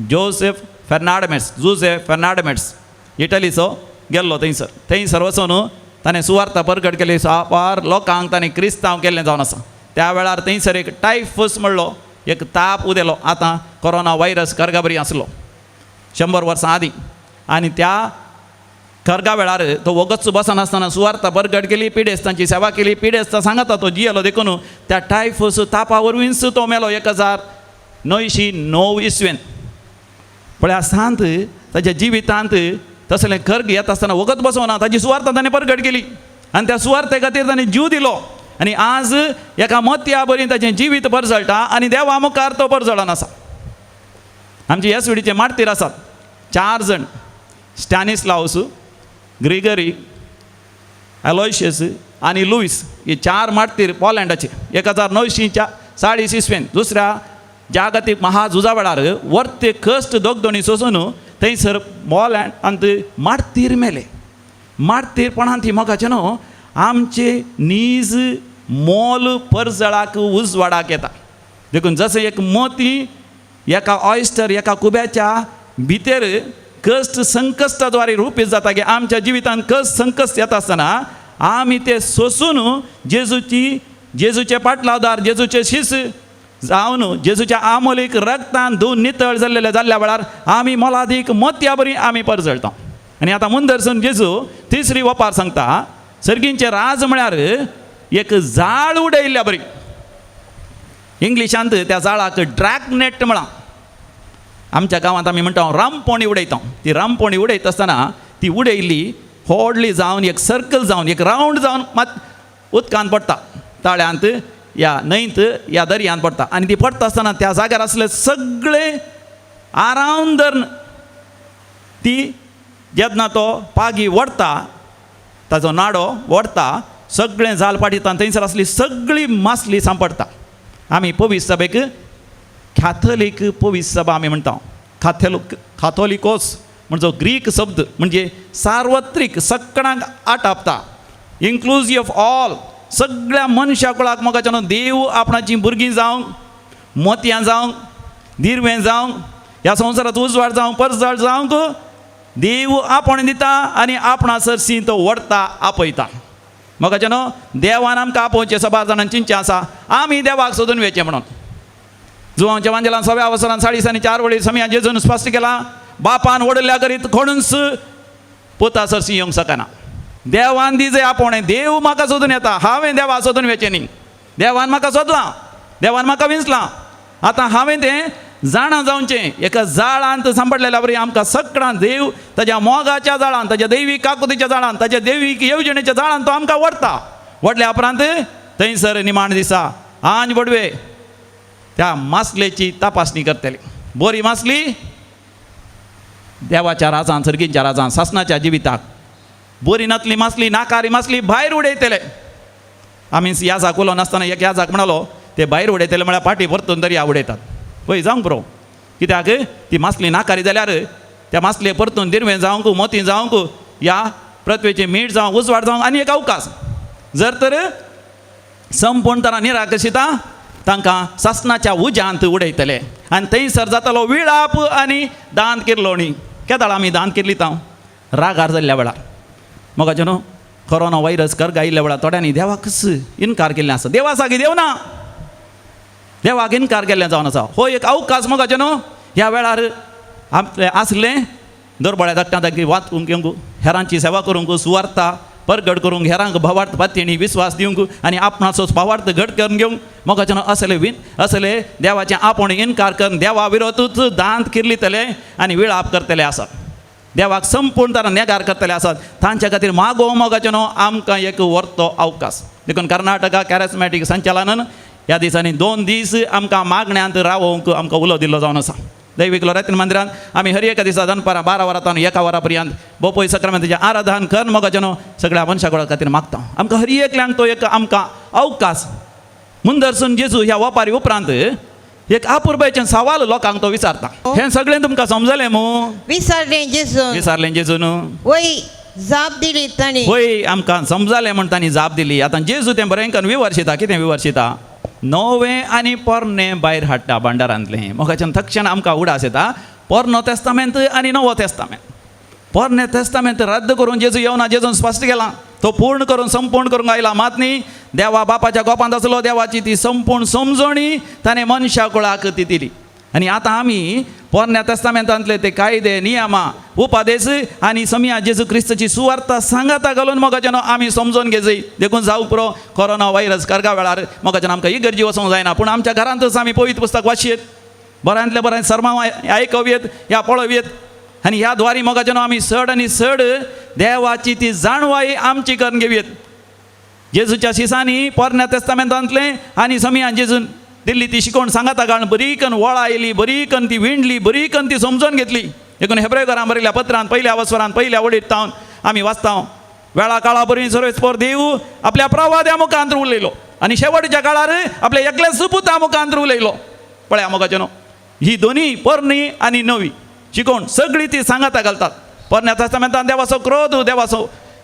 S3: जोसेफ फेर्नांडमेट्स, जुझे फेर्नांडमेट्स इटलीचो गेल्लो थंयसर. थंयसर वचून ताणें सुवार्ता परगट केली, साबार लोकांक ताणें क्रिस्तांव केल्लें जावन आसा. त्या वेळार थंयसर एक टायफस म्हणलो एक ताप उदेलो. आतां कोरोना व्हायरस करगाबरी आसलो 100 वर्सां आदीं. आनी त्या खरगा वेळार तो वगच बसनासतना सुवार्ता परगट केली, पिडेस्तांची सेवा केली. पिडेस्तां सांगता तो जियेलो देखून त्या टायफस तापा वरवींच तो मेलो 1909 इसवेन. पळया सांत ताच्या जिवितांत तसलें खर्ग येता आसतना वगत बसोना ताजी सुवार्ता ताणें परगट केली आनी त्या सुवार्ते खातीर ताणें जीव दिलो. आनी आज एका मोतया बरी ताचें जिवीत परजळटा आनी देवा मुखार तो परजळन आसा. आमचे एस.वी.डीचे मार्तीर आसात 4 जण, स्टॅनिस्लावस, ग्रिगरी, एलोयशियस आनी लुईस. हे 4 मार्तीर पोलंडाचे 1940 इसवेन दुसऱ्या जागतीक महाझुजा वेळार वर्ते कश्ट दगदणी सोंसून थंयसर पोलंडांत मार्तीर मेले. मार्तीरपणान ती मोगाचें न्हू आमचे नीज मोल परजळाक उजवाडाक येता. देखून जशें एक मोती एका ऑयस्टर एका कुब्याच्या भितर कश्ट संकश्टाद्वारे रुपीत जाता की आमच्या जिवितांत कश्ट संकश्ट येता आसतना आमी ते सोंसून जेजूची जेजूचे पाटलावदार जेजूचे शिस जावन जेजूच्या आमोलीक रक्तान धुवन नितळ जाल्ले जाल्ल्या वेळार आमी मोलादीक मोतया बरी आमी परजळटा. आनी आतां मुंदरसून जेजू तिसरी वपार सांगता, सर्गींचें राज म्हळ्यार एक जाळ उडयल्ल्या बरी. इंग्लिशांत त्या जाळाक ड्रॅगनेट म्हळां. आमच्या गांवांत आमी म्हणटा रामपोणी उडयता. ती रामपोणी उडयता आसतना ती उडयल्ली व्हडली जावन एक सर्कल जावन एक रावंड जावन मात उदकांत पडटा, ताळ्यांत ह्या न्हंयत ह्या दर्यांत पडटा आनी ती पडटा आसतना त्या जाग्यार आसले सगळे आरावन धरून ती जेन्ना तो पागी वडटा ताजो नाडो वडटा सगळें जाल पाटिता थंयसर आसली सगळी मासली सांपडटा. आमी पवीस सभेक कॅथोलीक पवीस सभा आमी म्हणटा. काथोलिकोस म्हणजे ग्रीक शब्द म्हणजे सार्वत्रीक, सगळ्यांक आटापता, इन्क्लुजीव ऑफ ऑल, सगळ्या मनशा कुळाक मोगाच्यान देव आपणाची भुरगीं जावंक, मोतयां जावंक, दिरवें जावंक, ह्या संवसारांत उजवाड जावंक, परजळ जावंक देव आपोवणें दिता आनी आपणा सरशी तो व्हरता, आपयता. मोगाच्यान देवान आमकां आपोवचें सबार जाणांक चिंतचें आसा आमी देवाक सोदून वेचें म्हणून. जुवांच्या वांजेलान सव्या अवसरान 40 आनी 4 वळी समया जेजून स्पश्ट केला, बापान वडल्या करीत कोणूच पुता सरशी येवंक शकना. देवान दिजे आपोवणें, देव म्हाका सोदून येता, हांवें देवा सोदून वेचें न्ही. देवान म्हाका सोदलां, देवान म्हाका विंचलां, आतां हांवें तें जाणा जावचें. एका जाळांत सांपडलेल्या बरी आमकां सगळ्यां देव ताज्या मोगाच्या जाळान, ताज्या दैवीक काकुतीच्या जाळान, ताज्या दैवीक येवजणेच्या जाळान तो आमकां व्हरता. व्हडल्या उपरांत थंयसर निमाण दिसा आंज बडवे त्या मासलेची तपासणी करतले. बरी मासली देवाच्या राजान, सर्गींच्या राजान, सासनाच्या जिविताक. बरी नातली मासली, नाकारी मासली भायर उडयतले. आमी याजाक उलो नासतना एक याजाक म्हणालो ते भायर उडयतले म्हळ्यार पाटी परतून दर्या उडयतात. पळय जावंक पुरो, कित्याक ती मासली नाकारी जाल्यार त्या मासले परतून दिरवें जावंक, मोती जावंक, ह्या पृथ्वेचें मीठ जावंक, उजवाड जावंक आनी एक अवकाश. जर तर संपूर्ण तरा निराकशिता तांकां सासनाच्या उज्यांत उडयतले आनी थंयसर जातलो विळाप आनी दांत किरलोणी. केदाळ आमी दांत किरलीत हांव रागार जाल्ल्या वेळार. मोगाचें न्हू कोरोना व्हायरस करगा आयिल्ल्या वेळार थोड्यांनी देवाकच इनकार केल्लें आसा. देवा सागी देव ना, देवाक इनकार केल्लें जावन आसा. हो एक अवकाश मोगाचें न्हू ह्या वेळार आपलें आसलें दरबळ्या धाडटा तांकां वाचूंक घेवंक, हेरांची सेवा करूंक, सुवार्ता परगट करूंक, हेरांक भावार्थ पातयेणी विस्वास दिवंक आनी आपणाचोच भावार्थ घट करून घेवंक. मोगाचें न्हू असले विन असले देवाचें आपोवणें इनकार करून देवा विरोधूच दांत किरलितले आनी विळाप करतले आसात, देवाक संपूर्ण तरा नेगार करतले आसात. तांच्या खातीर मागो मोगाचें न्हू आमकां एक व्हरतो अवकाश. देखून कर्नाटका कॅरिस्मॅटीक संचालनान ह्या दिसांनी 2 दीस आमकां मागण्यांत रावोवंक आमकां उलो दिल्लो जावन आसा. दैवीक लोरेतीन मंदिरांत आमी हर एका दिसा दनपारां 12 वरां 1 वरा पर्यंत बोपोय सक्रामेंताचें आराधन करून मोगाचें न्हू सगळ्या मनशा खातीर मागता. आमकां हर एकल्यांक तो एक आमकां अवकाश. मुंदरसून जेजू ह्या वपारी उपरांत एक आपुरबायचें सवाल लोकांक तो विचारता. हें सगळें तुमकां समजलें मू?
S7: विसरलें जेजून,
S3: विचारलें जेजून,
S7: वय जाप दिली तांणी.
S3: वय आमकां समजलें म्हण तांणी जाप दिली. आतां जेजू तें बरें करून विवर्शिता. कितें विवर्शिता? नवें आनी पोरणें भायर हाडटा भांडारांतलें. मोगाच्यान तक्षण आमकां उडास येता पोरणो तेस्तामेंत आनी नवो तेस्तामेंत. पोरणें तेस्तामेंत रद्द करून जेजू येवना, जेजून स्पश्ट केलां तो पूर्ण करून संपूर्ण करूंक आयला. मात न्ही देवा बापाच्या गोपांत आसलो, देवाची ती संपूर्ण समजणी ताणें मनशा कुळाक ती दिली. आनी आतां आमी पोरण्या तेस्तामेंतांतले ते कायदे, नियमां, उपदेश आनी समया जेजू क्रिस्ताची सुवार्ता सांगाता घालून मोगाच्यान आमी समजून घेजय. देखून जावं पुरो कोरोना व्हायरस करगा वेळार मोगाच्यान आमकां इगर्जी वचोंक जायना, पूण आमच्या घरांतच आमी पवित्र पुस्तक वाचयेत, बऱ्यांतले बरें सर्मांव आयकवयेत ह्या पळोवयेत आनी ह्या द्वारी मोगाच्यान आमी चड आनी चड देवाची ती जाणवाय आमची करून घेवयेत. जेजूच्या शिसांनी पोरण्या तेस्तामेंतांतलें आनी समया जेजून दिल्ली ती शिकवण सांगाता घालून बरी कन वळा आयली, बरी कन ती विणली, बरी कन ती समजून घेतली. देखून हेब्रेकरां बरयल्या पत्रान पयल्या वस्वरान पहिल्या वडीत तावन आमी वाचता वेळा काळा बरी सर्वेस्पर देव आपल्या प्रवाद्या मुखांत उलयलो आनी शेवटच्या काळार आपल्या एकल्या सुपुता मुखांत उलयलो. पळया मोगाचें न्हू ही दोनी पोरणी आनी नवी शिकवण सगळी ती सांगाता घालतात. पोरण्या तेस्तामेंतान देवाचो क्रोध,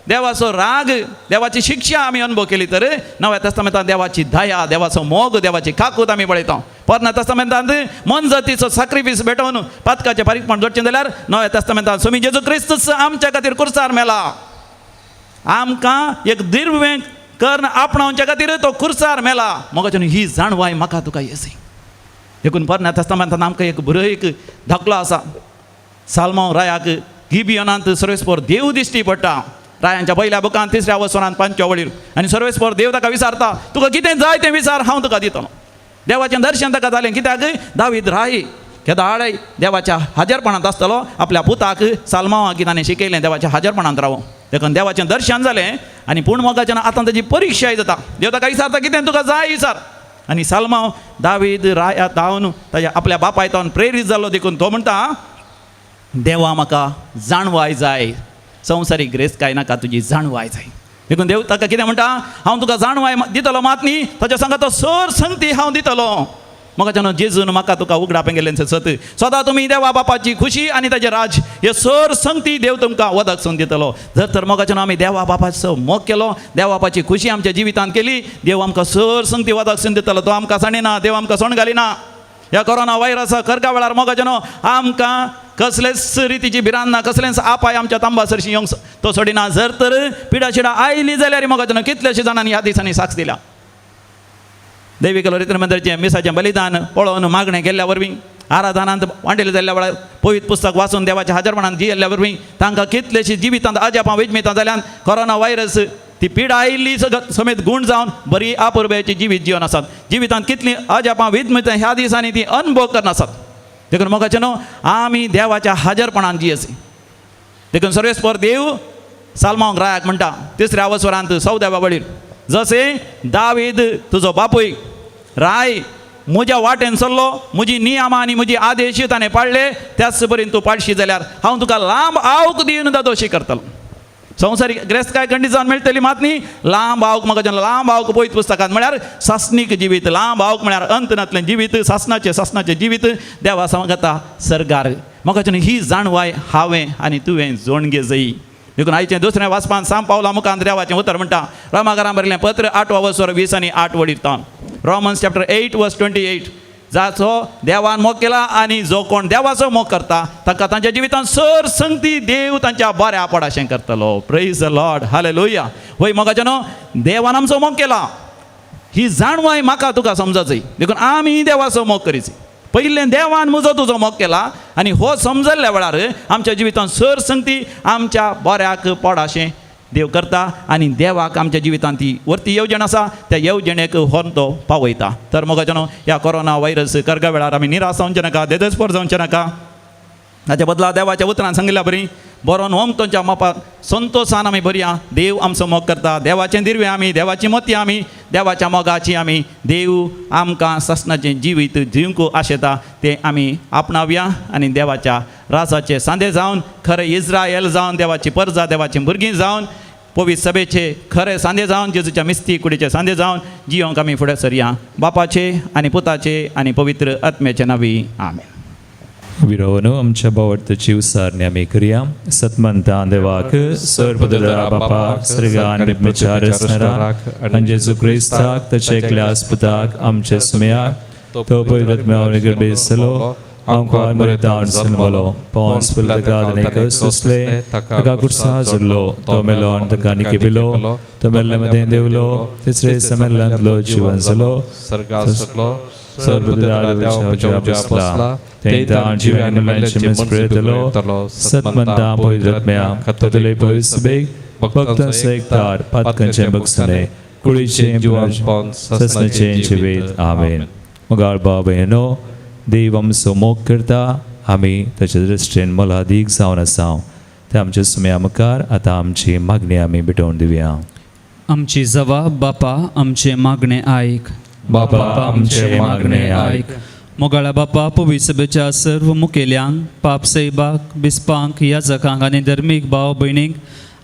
S3: देवाचो राग, देवाची शिक्षा आमी अनुभव केली तर नव्या तेस्तामेंतान देवाची दया, देवाचो मोग, देवाची काकूत आमी पळयता. पोरण्या तेस्तामेंतान मनजातीचो साक्रिफीस भेटोवन पातकाचें फारीकपण जोडचें जाल्यार नव्या तेस्तामेंतान स्वामी जेजू क्रिस्तूच आमच्या खातीर कुर्सार मेला. आमकां एक दिर्वें कर्ण आपणावच्या खातीर तो कुर्सार मेला. मोगाच्यान ही जाणवाय म्हाका तुका येसी. देखून पोरण्या तेस्तामेंतान आमकां एक बरो एक धाकलो आसा. साल्मांव रायाक गिबियनांत सर्वेस्पर देव दिश्टी पडटा. रायांच्या पयल्या बुकान 3ऱ्या वसरान 5व्या वळीर आनी सर्वेस्पर देव ताका विचारता तुका कितें जाय तें विचार, हांव तुका दितलो. देवाचें दर्शन ताका जालें कित्याक दावीद राय केदाळय देवाच्या हाजरपणांत आसतलो. आपल्या पुताक साल्मांवाक ताणें शिकयलें देवाच्या हाजरपणांत रावो. देखून देवाचें दर्शन जालें आनी पूण मोगाच्यान आतां ताजी परिक्षाय जाता. देव ताका विचारता कितें तुका जाय विचार. आनी साल्मांव दावीद राया धांवन ताज्या आपल्या बापाय तावन प्रेरीत जालो देखून तो म्हणटा, देवा म्हाका जाणवाय जाय, संवसारीक ग्रेस काय नाका, तुजी जाणवाय जाय. देखून देव ताका कितें म्हणटा, हांव तुका जाणवाय दितलो मात न्ही, ताच्या सांगा तो सर संगती हांव दितलो. म्हाका जेजून म्हाका तुका उगडापें गेल्लें सत सदां तुमी देवा बापाची खुशी आनी ताजें राज हे सर संगती देव तुमकां वदक सून दितलो. जर तर मोगाच्यान आमी देवा बापाचो मोग केलो, देवा बापाची खुशी आमच्या जिवितांत केली, देव आमकां सर संगती वदक सून दितलो. तो आमकां सांडिना, देव आमकां सोण घालिना. ह्या कोरोना व्हायरसा करका वेळार मोगाच्यानो आमकां कसलेच रितीची भिरांत ना, कसलेंच आपाय आमच्या तांबा सरशी येवंक तो सोडिना. जर तर पिडा शिडा आयली जाल्यार मोगाच्यानो कितल्याशे जाणांनी ह्या दिसांनी साक्ष दिल्या. देवी कलोरित्र मंदिराचें मिसाचें बलिदान पळोवन मागणें केल्ल्या वरवीं, आराधनांत वांटेले जाल्ल्या वेळार पवित्र पुस्तक वाचून देवाच्या हाजरपणान जियेल्ल्या वरवीं तांकां कितलेशी जिवितांत अजापां वेजमितां जाल्यान कोरोना व्हायरस ती पिडा आयिल्ली समेत गूण जावन बरी आपुरबायेची जिवीत जिवन आसात. जिवितांत कितलीं अजापां वेजमितां ह्या दिसांनी ती अनुभव करनासात. देखून मोगाचें न्हू आमी देवाच्या हाजरपणान जियेसी. देखून सर्वेस्पर देव साल्मांव रायाक म्हणटा तिसऱ्या अवसरांत 14व्या वळीर, जशें दावीद तुजो बापूय राय म्हज्या वाटेन सरलो, म्हजी नियमां आनी म्हजी आदेश ताणें पाळ्ळे, त्याच परीन तूं पाळशी जाल्यार हांव तुका लांब आवक दिवन दादोशी करतलो. संवसारीक ग्रेस्तकाय खंडीत जावन मेळटली मात न्ही, लांब आवक म्हाका लांब आवक पयत पुस्तकांत म्हळ्यार सासणीक जिवीत, लांब आवक म्हळ्यार अंत नातलें जिवीत, सासणाचें सासणाचें जिवीत देवा सांगता सरकार. म्हाका ही जाणवाय हांवें आनी तुवें जोणगे जयी. देखून आयचें दुसरें वाचपान साम पावला मुखांत देवाचें उतर म्हणटा, रोमाकारां बरयलें पत्र 8वो वसर 20 आनी 8 वडीर तावन, रोमन्स चॅप्टर 8 वर्स 28, जाचो देवान मोग केला आनी जो कोण देवाचो मोग करता ताका तांच्या जिवितांत सर संगती देव तांच्या बऱ्या पडाशें करतलो. प्रेज the Lord, hallelujah. वय मोगाचें न्हू देवान आमचो मोग केला ही जाणवाय म्हाका तुका समजायची. देखून आमी देवाचो मोग करीची. पयलें देवान म्हजो तुजो मोग केला आनी हो समजल्ल्या वेळार आमच्या जिवितांत सर संगती आमच्या बऱ्याक पडाशें देव करता आनी देवाक आमच्या जिवितांत ती वरती येवजण आसा त्या येवजणेक व्हरून तो पावयता. तर मोगाचें न्हू ह्या कोरोना व्हायरस करगा वेळार आमी निराश जावचें नाका, देदस्पर जावचें नाका. ताच्या बदला देवाच्या उतरान सांगिल्ल्या बरी बरोवन होम तांच्या मापाक संतोशान आमी बरया. देव आमचो मोग करता, देवाचें दिर्वें आमी, देवाची मोती आमी, देवाच्या मोगाची आमी, देव आमकां सासणाचें जिवीत जिवंक आशेता तें आमी आपणावया आनी देवाच्या राजाचे सांदे जावन खरें इस्रायल जावन देवाची परजा देवाची भुरगीं जावन पवित्र सभेचे खरे सांदे जावन जेजूच्या मिस्ती कुडीचे सांदे जावन जियोंक आमी फुडें सरया. बापाचे आनी पुताचे आनी पवित्र आत्म्याचे नांवी आमेन.
S4: विरोवनो आमच्या बावडताची उसारणी आमी करया. सतमंता देवाक सर्वदरा बापा सर्गान विचार रचणाराक आनी जेजू क्रिस्ताक ताच्या एकल्या आस्पताक आमच्या सुमयाक तो पवित्र गर्भेसलो आमकां मरतान जल्मलो, पोन्स पिलाताक सोंसले, ताका कुर्सा जोडलो, तो मेलो आनी ताका निकेपिलो, तो मेल्ले मदें देवलो, तिसरे समेल्ल्यांतलो जिवन जालो,
S6: सर्गासलो
S4: सर्वदरा तेंतां जिव्यान मेल्ल्याचे मस्प्रेतलो, सतमंता पवित्रात्म्या तातूंतले पवित्र सभेक भक्तांचो एकतार पातकांचें भगसणें कुळीचें
S6: जिवनपण
S4: ससनाचें जिवीत. आमेन. मोगाळ बाबा देव आमचो मोग करता, आमी ताच्या दृश्टीन मोलादीक जावन आसा. ते आमच्या सुम्या मुखार आतां आमची मागणी आमी भेटोवन दिवया.
S1: आमची जबाब बापा आमचें मागणें आयक.
S4: बापा आमचें मागणें आयक.
S1: मोगाळा बापा पवित्र सभेच्या सर्व मुखेल्यांक, पाप सैबाक, बिस्पांक, याजकांक आनी धर्मीक भाव भयणींक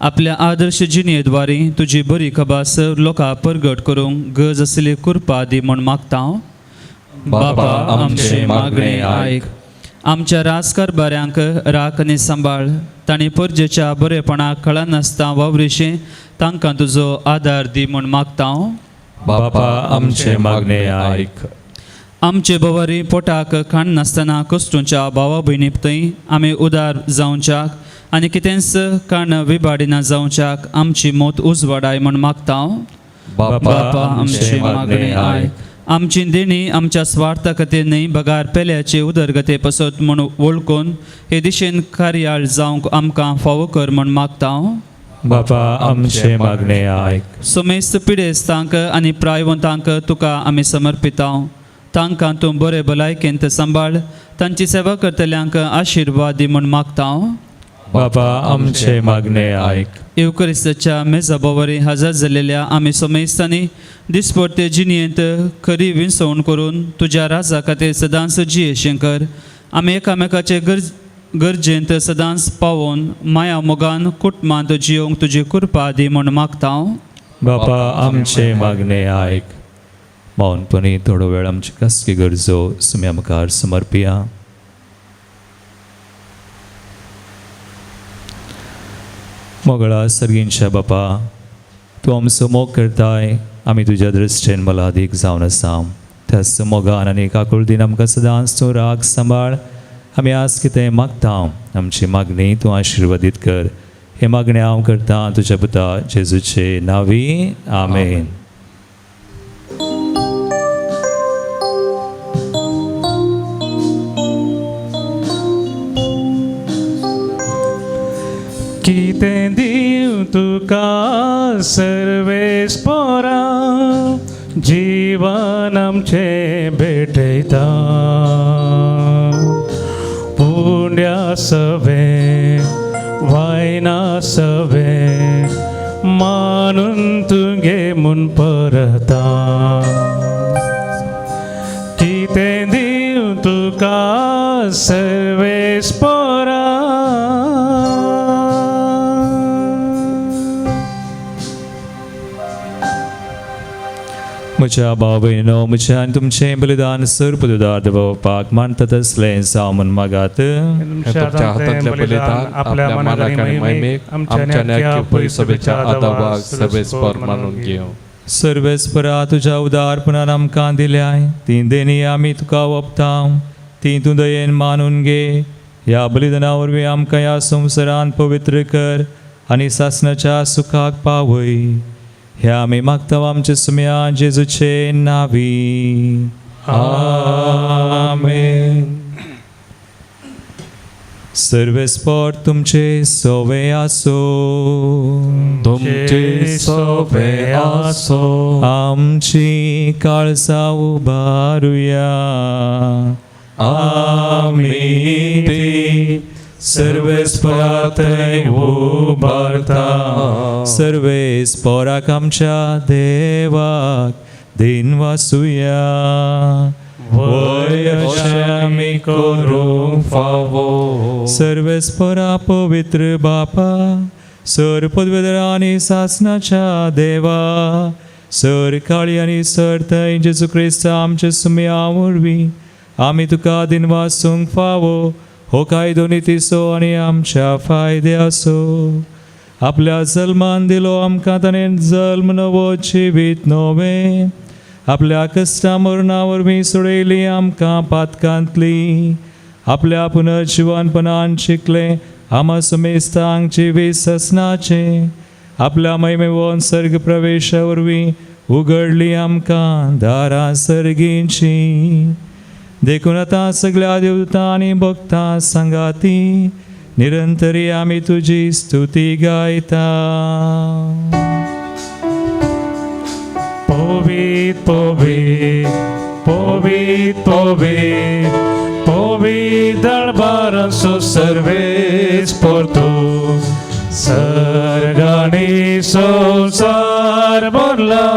S1: आपल्या आदर्श जिणेद्वारे तुजी बरी खबर सर्व लोकांक परगट करूंक गरज आशिल्ली कृपा दी म्हूण मागता. बापा आमचें मागणें आयक. आमच्या राजकारभाऱ्यांक राख आनी सांबाळ, तांणी परजेच्या बरेपणाक कळनासतना वावरिशें तांकां तुजो आदार दी म्हूण मागता.
S4: बापा आमचें मागणें आयक.
S1: आमचे बवारी पोटाक खाण नासतना कश्टूंच्या भावा भयणी थंय आमी उदार जावच्याक आनी कितेंच काण विबाडिना जावच्याक आमची मोत उजवाडाय म्हूण मागता. बापा आमचें मागणें आयक. आमची देणी आमच्या स्वार्था खातीर न्हय बगार पेल्याचे उदरगते पसत म्हूण वळखून हे दिशेन कार्याळ जावंक आमकां फावो कर म्हूण मागता.
S4: बापा आमचें मागणें आयक.
S1: समेस्त पिडेस्तांक आनी प्रायवंतांक तुका आमी समर्पिता. तांकां तूं बरे भलायकेंत सांबाळ, तांची सेवा करतल्यांक आशिर्वाद दी म्हूण मागता.
S4: बापा आमचे मागणे आयक.
S1: येवकरिस्ताच्या मेजाबावरी हजर जाल्लेल्या आमी समेस्तांनी दिसपडते जिणयेंत खरी विंसवण करून तुज्या राजा खातीर सदांच जियेशें कर. आमी एकामेकाचे गरज गरजेंत सदांच पावोवन माया मोगान कुटुंबांत जियोंक तुजी कृपा दी म्हूण मागता हांव.
S4: बापा आमचे मागणे आयक. मौनपणी थोडो वेळ आमची खासगी गरजो सुम्या मुखार समर्पिया. मोगळा सर्गींच्या बापा, तूं आमचो मोग करताय, आमी तुज्या दृश्टीन मलादीक जावन आसा. त्याच मोगान आनी काकुळदीन आमकां सदांच तूं राग सांबाळ. आमी आज कितें मागता, आमची मागणी तूं आशिर्वादीत कर. हे मागणें हांव करतां तुज्या पुता जेजूचे नांवी, आमेन.
S2: कितें दिवं तुका सर्वेस्पोरा, जीवन आमचें भेटयता. पुण्या सवें वायना सवें मानून तुगे म्हूण परता. कितें दिवं तुका सर्वेस्पोरा.
S4: म्हज्या भाव भयणीनो, म्हजें आनी तुमचें बलिदान सर्व दुदार बापाक मानता तसलें जावं म्हूण मागात.
S6: हें तुमच्या हातांतलें बलिदान आपल्या मनाक आनी महिमेक, आमच्या न्याय परिसभेच्या आदावाक सर्वेस्पर मानून घेवं.
S4: सर्वेस्परा, तुज्या उदारपणान आमकां दिल्याय ती देणी आमी तुका ओंपता, ती तूं दयेन मानून घे. ह्या बलिदाना वरवीं आमकां ह्या संवसारांत पवित्र कर आनी सासणाच्या सुखाक पावय. ह्या आमी मागता आमच्या सुम्या जेजूचे नावी, आमेन. सर्वेस्पर तुमचे सोवे आसो.
S6: तुमचे सोबे आसो.
S4: आमची काळजां उबारुया.
S6: आमी ती सर्वेस्परा थंय उबारता.
S4: सर्वेस्पराक आमच्या देवाक दिन वासुया.
S6: वय अशें आमी करूंक फावो.
S4: सर्वेस्परा पवित्र बापा, सर पदवेदर आनी सासनाच्या देवा, सर काळी आनी सर थंय जेजू क्रिस्त आमचे सुम्या वरवीं आमी तुका दिनवासूंक फावो. हो कायदो नितीचो आनी आमच्या फायद्याचो. आपल्या जल्मान दिलो आमकां ताणें जल्म नवो जिवीत नवें. आपल्या कश्टा मरणा वरवीं सोडयली आमकां पातकांतली. आपल्या पुनर्जिवनपणान शिकलें आमा समेस्तांक जिवीत ससनाचें. आपल्या महिमेवन सर्ग प्रवेशा वरवीं उगडली आमकां दारां सर्गींची. देखून आतां सगळ्या देवता आनी भक्तां सांगाती निरंतरी आमी तुजी स्तुती गायता.
S2: पवित पवित पवित पवित पवित दळबारांचो सर्वेस्पर तूं, सर्गांनी संवसार भरला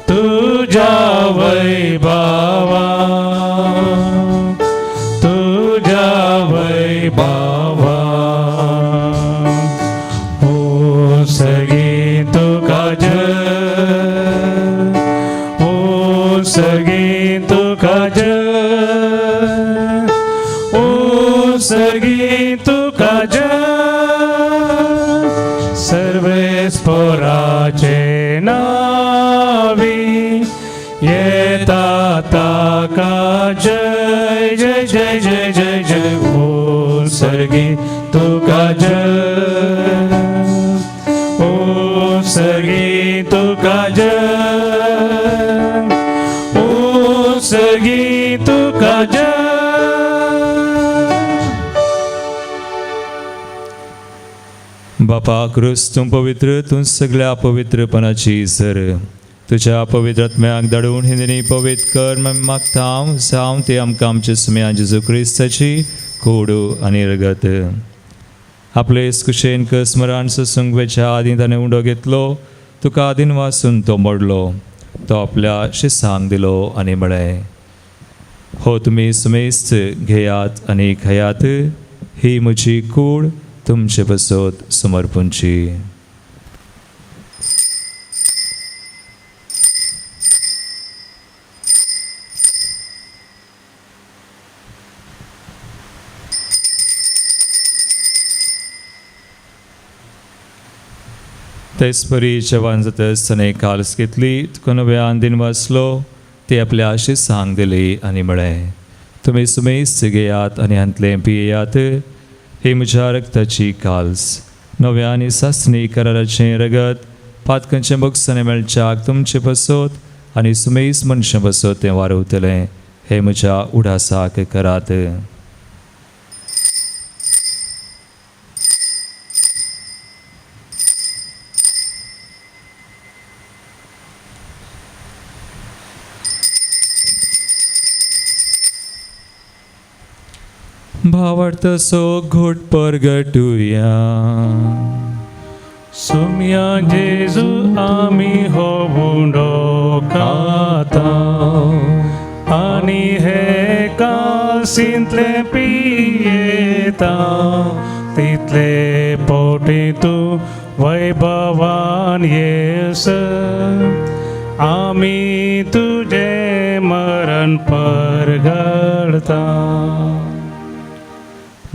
S2: तुज्या वैभावा, तुज्या वैभावा. ओ सगी तुका जय, ओ सगी तुका जय, ओ सगी तुका जय. सर्वेस्पराचे नावी येता ताका जय जय जय जय जय जय. ओ सर्गी तुका जय, ओ सर्गी तुका जय, ओ सर्गी तुका जय.
S4: बापा क्रूस, तूं पवित्र, तूं सगळ्या पवित्रपणाची सर. तुज्या पवित्र आत्म्याक धाडून हिंदीनी पवित्र कर मागता हांव, जावं ते आमकां आमच्या सुम्या जेजू क्रिस्ताची कोडू आनी रगत. आपले कुशेन स्मरण सोसूंक वेच्या आदीं ताणें उंडो घेतलो, तुका आदीन वासून तो मोडलो, तो आपल्या शिसांक दिलो आनी म्हळें, हो तुमी सुमेस्त घेयात आनी खायात, ही म्हजी कूड तुमचे बसत समर्पूंची. तेचपरी जेवण जातच ताणें काल्स घेतली, तुका नव्यान दिन वाचलो, ती आपल्या शिसांक दिली आनी म्हळें, तुमी सुमेस्त घेयात आनी हांतलें पियेयात, ही म्हज्या रक्ताची काल्स, नव्या आनी सासणी कराराचें रगत, पातकांचें बक्षाणें मेळच्याक तुमचे बसत आनी सुमेस्त मनशां बसत तें वारवतलें, हें म्हज्या उडासाक करात. भावार्थ सो घोट परगटुया.
S2: सुम्या जेजू आमी हो उंडो खाता आनी हे कासींतले पियेता, तितले पोटी तूं वैभवान येस, आमी तुजें मरण परगडता.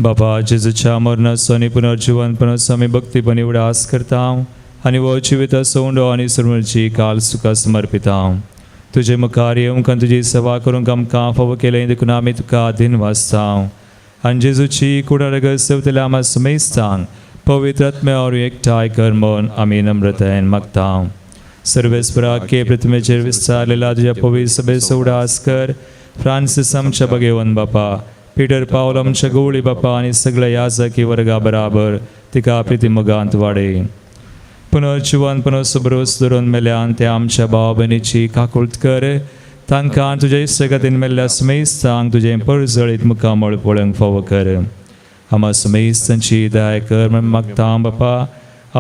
S4: बाबा जेजूच्या मरणाचो आनी पुनर्जिवनपणाचो आमी भक्तीपणी उडास करता आनी हो जिविताचो उंडो आनी सुरमची काल सुखा समर्पिता. तुजे मुखार येवंक आनी तुजी सेवा करूंक आमकां फावो केलें देखून आमी तुका अधीन वाचता आनी जेजूची कुडारगत सेवतल्या आमा सुमेस्तांक पवित्र आत्म्या वरवीं एकठांय कर म्हूण आमी नम्रतायेन मागता. सर्वेस्परा के प्रतिमेचेर विस्तारलेला तुज्या पवित्र सभेचो उडास कर. फ्रांसीस आमच्या भगेवन बापा, पीटर पावल आमच्या गवळी बापा आनी सगळ्या याजकी वर्गा बराबर तिका प्रिती मोगांत वाडय. पुनर्जिवन पुनर्सबरोस धरून मेल्यान ते आमच्या भाव भयणीची काकुळट कर, तांकां तुज्या इश्टागतीन मेल्ल्या सुमेस्तांक तुजें परजळीत मुखामळ पळोवंक फावो कर. आमा सुमेस्तांची दया कर म्हण मागता बापा.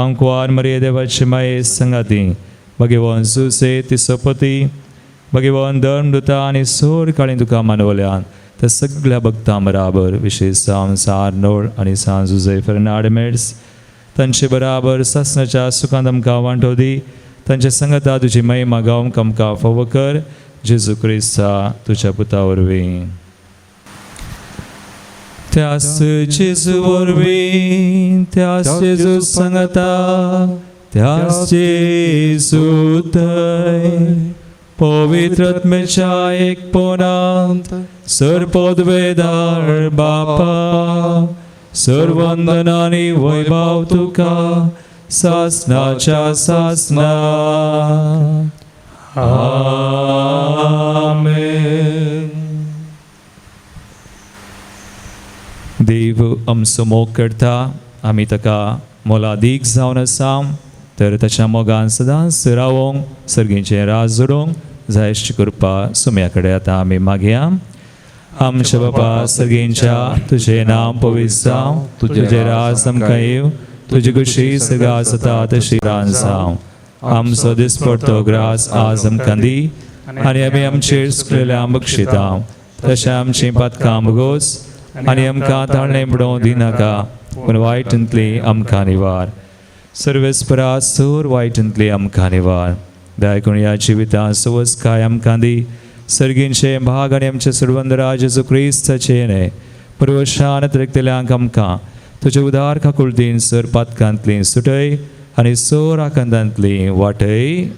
S4: आंकवार मरिये देवाची माये संगाती भगवान सुसे तिसोपती भगवान धर्मदुता आनी सोर काळी तुका मानवल्यान त्या सगळ्या भक्तां बराबर विशेष जावन आर्नोल्ड आनी सांत जुझे फेर्नांड तांचे बराबर सासणाच्या सुखांत आमकां वांटो दी. तांचे संगता तुजी महिमा गावंक आमकां फावो कर. जेजू क्रिस्ता तुज्या पुता वरवीं. त्यास जेजू वरवीं, त्यास जेजू संगता, त्यास जेजू थंय पवित्र आत्म्याच्या एकपणांत सर्वपदवेदार बापा, सर्वंदन आनी वैभव तुका सासनाच्या सासना. आमेन. देव आमचो मोग करता, आमी ताका मोलादीक जावन आसा, तर ताच्या मोगान सदांच रावोंक सर्गीचें राज जोडूंक जायशी कृपा सुम्या कडेन आतां आमी मागया. आमच्या बापा सर्गींच्या, तुजें नांव पवित्र जावं, तुजें राज आमकां येवं, तुजी खुशी सगळ्या जाता तशी रान जावं. आमचो दिसपडतो ग्रास आज आमकां दी आनी आमी आमचेर चुकलेल्या बक्षिता तशें आमचीं पातकां भोगोस आनी आमकां ताळणें बुडोवंक दिनाका, पूण वायटांतली आमकां निवार. सर्वेस्परा सोर वायटांतली आमकां निवार. दया ह्या जिवितांत सवसकाय आमकां दी. सर्गींचे भाग आनी आमचे सर्वंदरा जेजू क्रिस्ताचें न्हय पुर्वशान त्रेकतल्यांक आमकां तुजे उदार काकुळतीन सर पातकांतली सुटय आनी सोर आकांतांतली वाटय.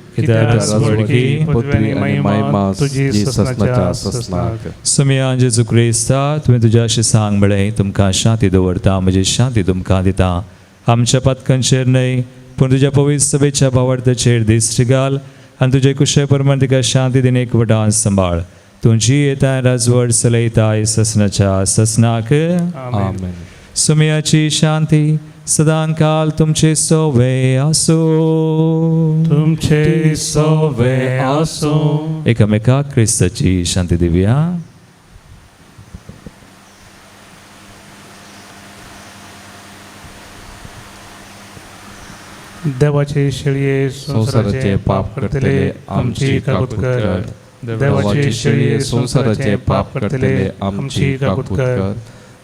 S4: सुमया जेजू क्रिस्ता, तुवें तुज्या सांग म्हळें, तुमकां शांती दवरता, म्हजी शांती तुमकां दिता. आमच्या पातकांचेर न्हय पूण तुज्या पवित्र सभेच्या भावार्थाचेर दिश्टी घाल आनी तुजे कुशे प्रमाण तिका शांती दिन एकवटान सांबाळ. तुजी येता राजवट चलयताय ससनाच्या ससनाक. सुमयाची शांती सदांकाल तुमचे सोवे आसूं.
S2: तुमचे सोवे आसूं.
S4: एकामेकाक क्रिस्ताची शांती दिवया.
S2: देवाचे शेळये
S6: संवसाराचे पाप करतले आमची काकूत कर. देवाचे शेळये संवसाराचे पाप करतले आमची काकूत कर.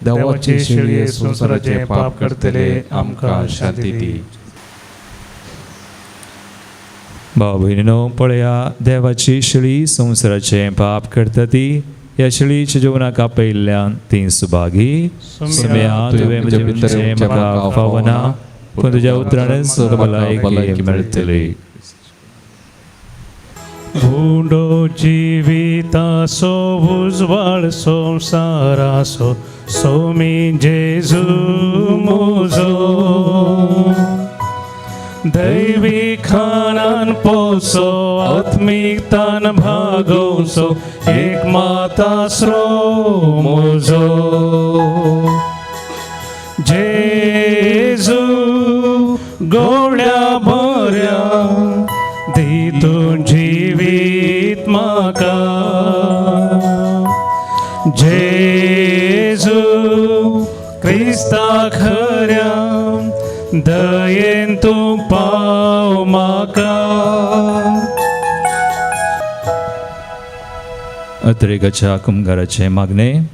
S6: देवाचे शेळये संवसाराचे पाप करतले आमकां शांती दी.
S4: भाव भयणीनो, पळया देवाची शेळी संवसाराचें पाप करता ती. ह्या शेळीच्या जेवणाक आपयिल्ल्यान ती सुभागी. सुम्या, तुवें म्हजे भितर म्हाका फावना, पूण तुज्या उतरानच भलायकी मेळटली.
S2: भुंडो जिवितासो उजवाड संवसारासो सोमी जेजू मुजो. दैवी खानान पोसो आत्मिकतान भागोवचो एक मातास्रो मुजो. जेजू गोड्या बऱ्या दी तूं जिवीत म्हाका. जेजू क्रिस्ता खऱ्या दयेन तूं पाव म्हाका.
S4: अत्रेगाच्या कुमगाराचें मागणें.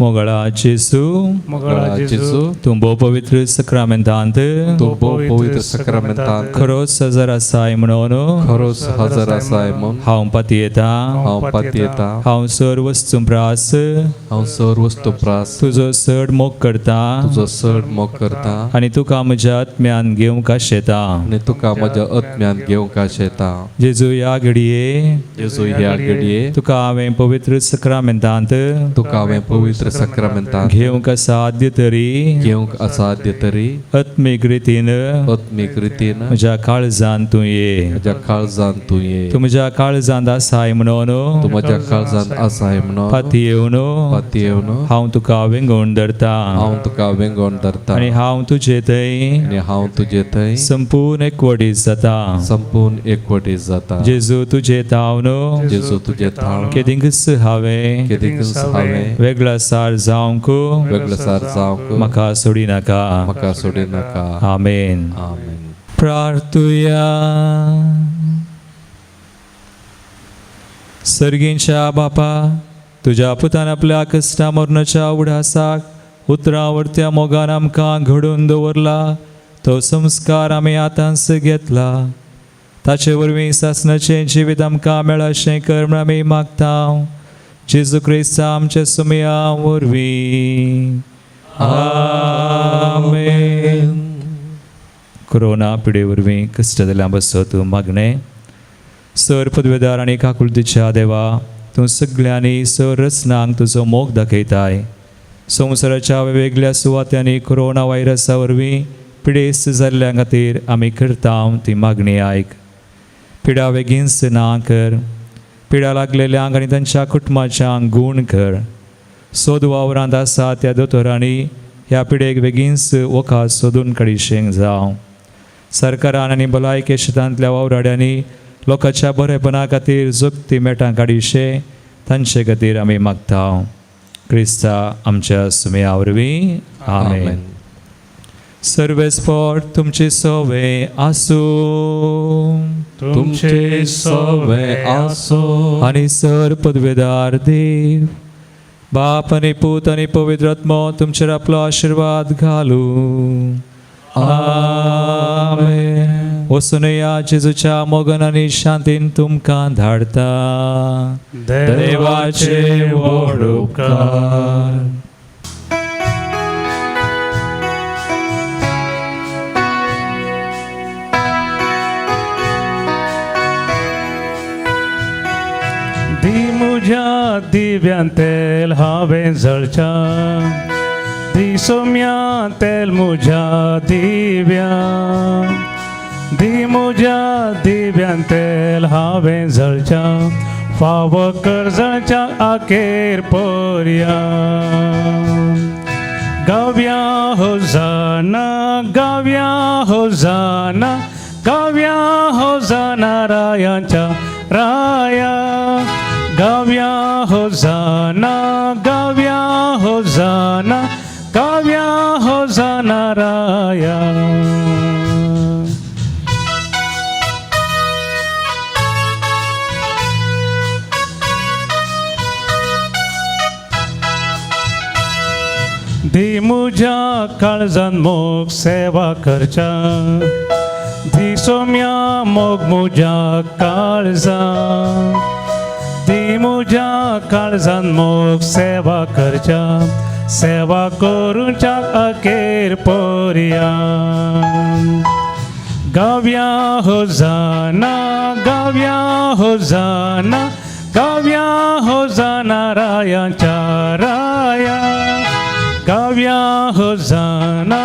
S4: मोगळा जेजू,
S2: मोगळा जेजू,
S4: तूं भोव पवित्र सक्रामेंतांत
S6: तूं भोव पवित्र सक्रामेंतांत
S4: खरोच हजर आसाय म्हणून
S6: खरोच हजर आसाय म्हूण
S4: हांव पातयेतां.
S6: हांव पातयेतां.
S4: हांव सर वस्तू प्रास
S6: हांव सर वस्तू प्रास
S4: तुजो चड मोग करता
S6: तुजो चड मोग करता
S4: आनी तुका म्हज्या आत्म्यान घेवंक आशेता.
S6: आनी तुका म्हज्या आत्म्यान घेवंक आशेता.
S4: जेजू, ह्या घडये
S6: जेजू, ह्या घडये
S4: तुका हांवें पवित्र सक्रामेंतांत
S6: तुका हांवें पवित्र सक्रामेंतांत
S4: घेवंक असाध्य तरी
S6: घेवंक असाध्य तरी
S4: आत्मीक रितीन
S6: आत्मीक रितीन
S4: म्हज्या काळजान तूं ये.
S6: म्हज्या काळजान तूं ये.
S4: तूं म्हज्या काळजांत आसाय म्हणून
S6: तूं म्हज्या काळजान आसाय म्हणून
S4: पातयेवन
S6: पातयेवन
S4: हांव तुका वेंगोवन धरता
S6: हांव तुका वेंगोवन धरता
S4: आनी हांव तुजे थंय
S6: आनी हांव तुजे थंय
S4: संपूर्ण एकवटीत जाता.
S6: संपूर्ण एकवटीत जाता.
S4: जेजू, तुजे थावन
S6: जेजू, तुजे थावन
S4: केदिंकच हांवें
S6: केदिकच हांवें
S4: वेगळा सार जावंक
S6: वेगळो सार जावंक
S4: म्हाका सोडिनाका.
S6: म्हाका सोडिनाका.
S4: आमेन.
S6: आमेन.
S4: प्रार्थुया. सर्गींच्या बापा, तुज्या पुतान आपल्या कश्टा मरणाच्या उडासाक उतरां वरत्या मोगान आमकां घडोवन दवरला तो संस्कार आमी आतांच घेतला. ताचे वरवीं सासणाचें जिवीत आमकां मेळाशें कर म्हूण आमी मागता, जेजू क्रिस्ता आमच्या सुमया वरवीं. आमेन. कोरोना पिडे वरवीं कश्ट जाल्ल्या बसत मागणें. सर पदवेदार आनी काकुळतीच्या देवा, तूं सगल्यांनी सर रचनांक तुजो मोग दाखयताय. संवसाराच्या वेगवेगळ्या सुवात्यांनी कोरोना व्हायरसा वरवीं पिडेस्त जाल्ल्या खातीर आमी करता ती मागणी आयक. पिडा बेगीनच ना कर. पिडा लागलेल्यांक आनी तांच्या कुटुंबाच्यांक गूण कर. सोद वावरांत आसा त्या दोतोरांनी ह्या पिडेक बेगीनच वखद सोदून काडिशेंक जावं. सरकारान आनी भलायके शेतांतल्या वावराड्यांनी लोकांच्या बरेपणा खातीर जोगती मेटां काडिशे तांचे खातीर आमी मागता, क्रिस्ता आमच्या सुमया वरवीं. आमेन. सर्वेस्पोर तुमचे सोवे आसूं.
S2: तुमचे
S6: सवे आसो.
S4: आनी सर पदवेदार देव बाप आनी पूत आनी पवित्र आत्मो तुमचेर आपलो आशिर्वाद घालू. आमेन. वचून या, जेजूच्या मोगन आनी शांतीन तुमकां धाडता.
S2: देवाचे व्हड उपकार. दी म्हज्या दिव्यान तेल हांवें जळच्या, दी सोम्या तेल म्हज्या दिव्या. दी म्हज्या दिव्यान तेल हांवें जळच्या, फावो कर जळच्या आखेर पर्या. गाव्या होजाना, गाव्या होजाना, गाव्या होजाना रायांच्या राया. गाव्या होजाना, गाव्या होजाना, गाव्या होजाना राया. मुज्या काळजान मोग सेवा करच्या, दी सोम्या मोग मुज्या काळजान, दी मुज्या काळजान मोग सेवा करच्या, सेवा करूच्या अखेर पोरया. गाव्या होजाना, गाव्या होजाना, गाव्या होजाना रायांच्या राया. गाव्या होजाना,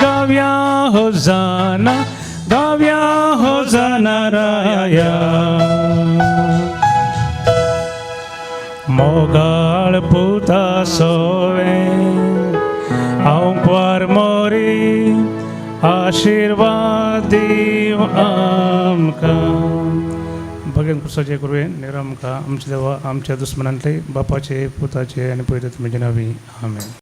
S2: गाव्या होजाना, गाव्या होजाना राया. मोगाळ पुता सोवे हांव क्वार मोरी, आशिर्वाद दीव आमकां. भगेन कुसाचे करुये निरामकां आमच्या देवा, आमच्या दुस्मनांतले, बापाचे, पुताचे आनी पयले तुमचे नावी, आमेन.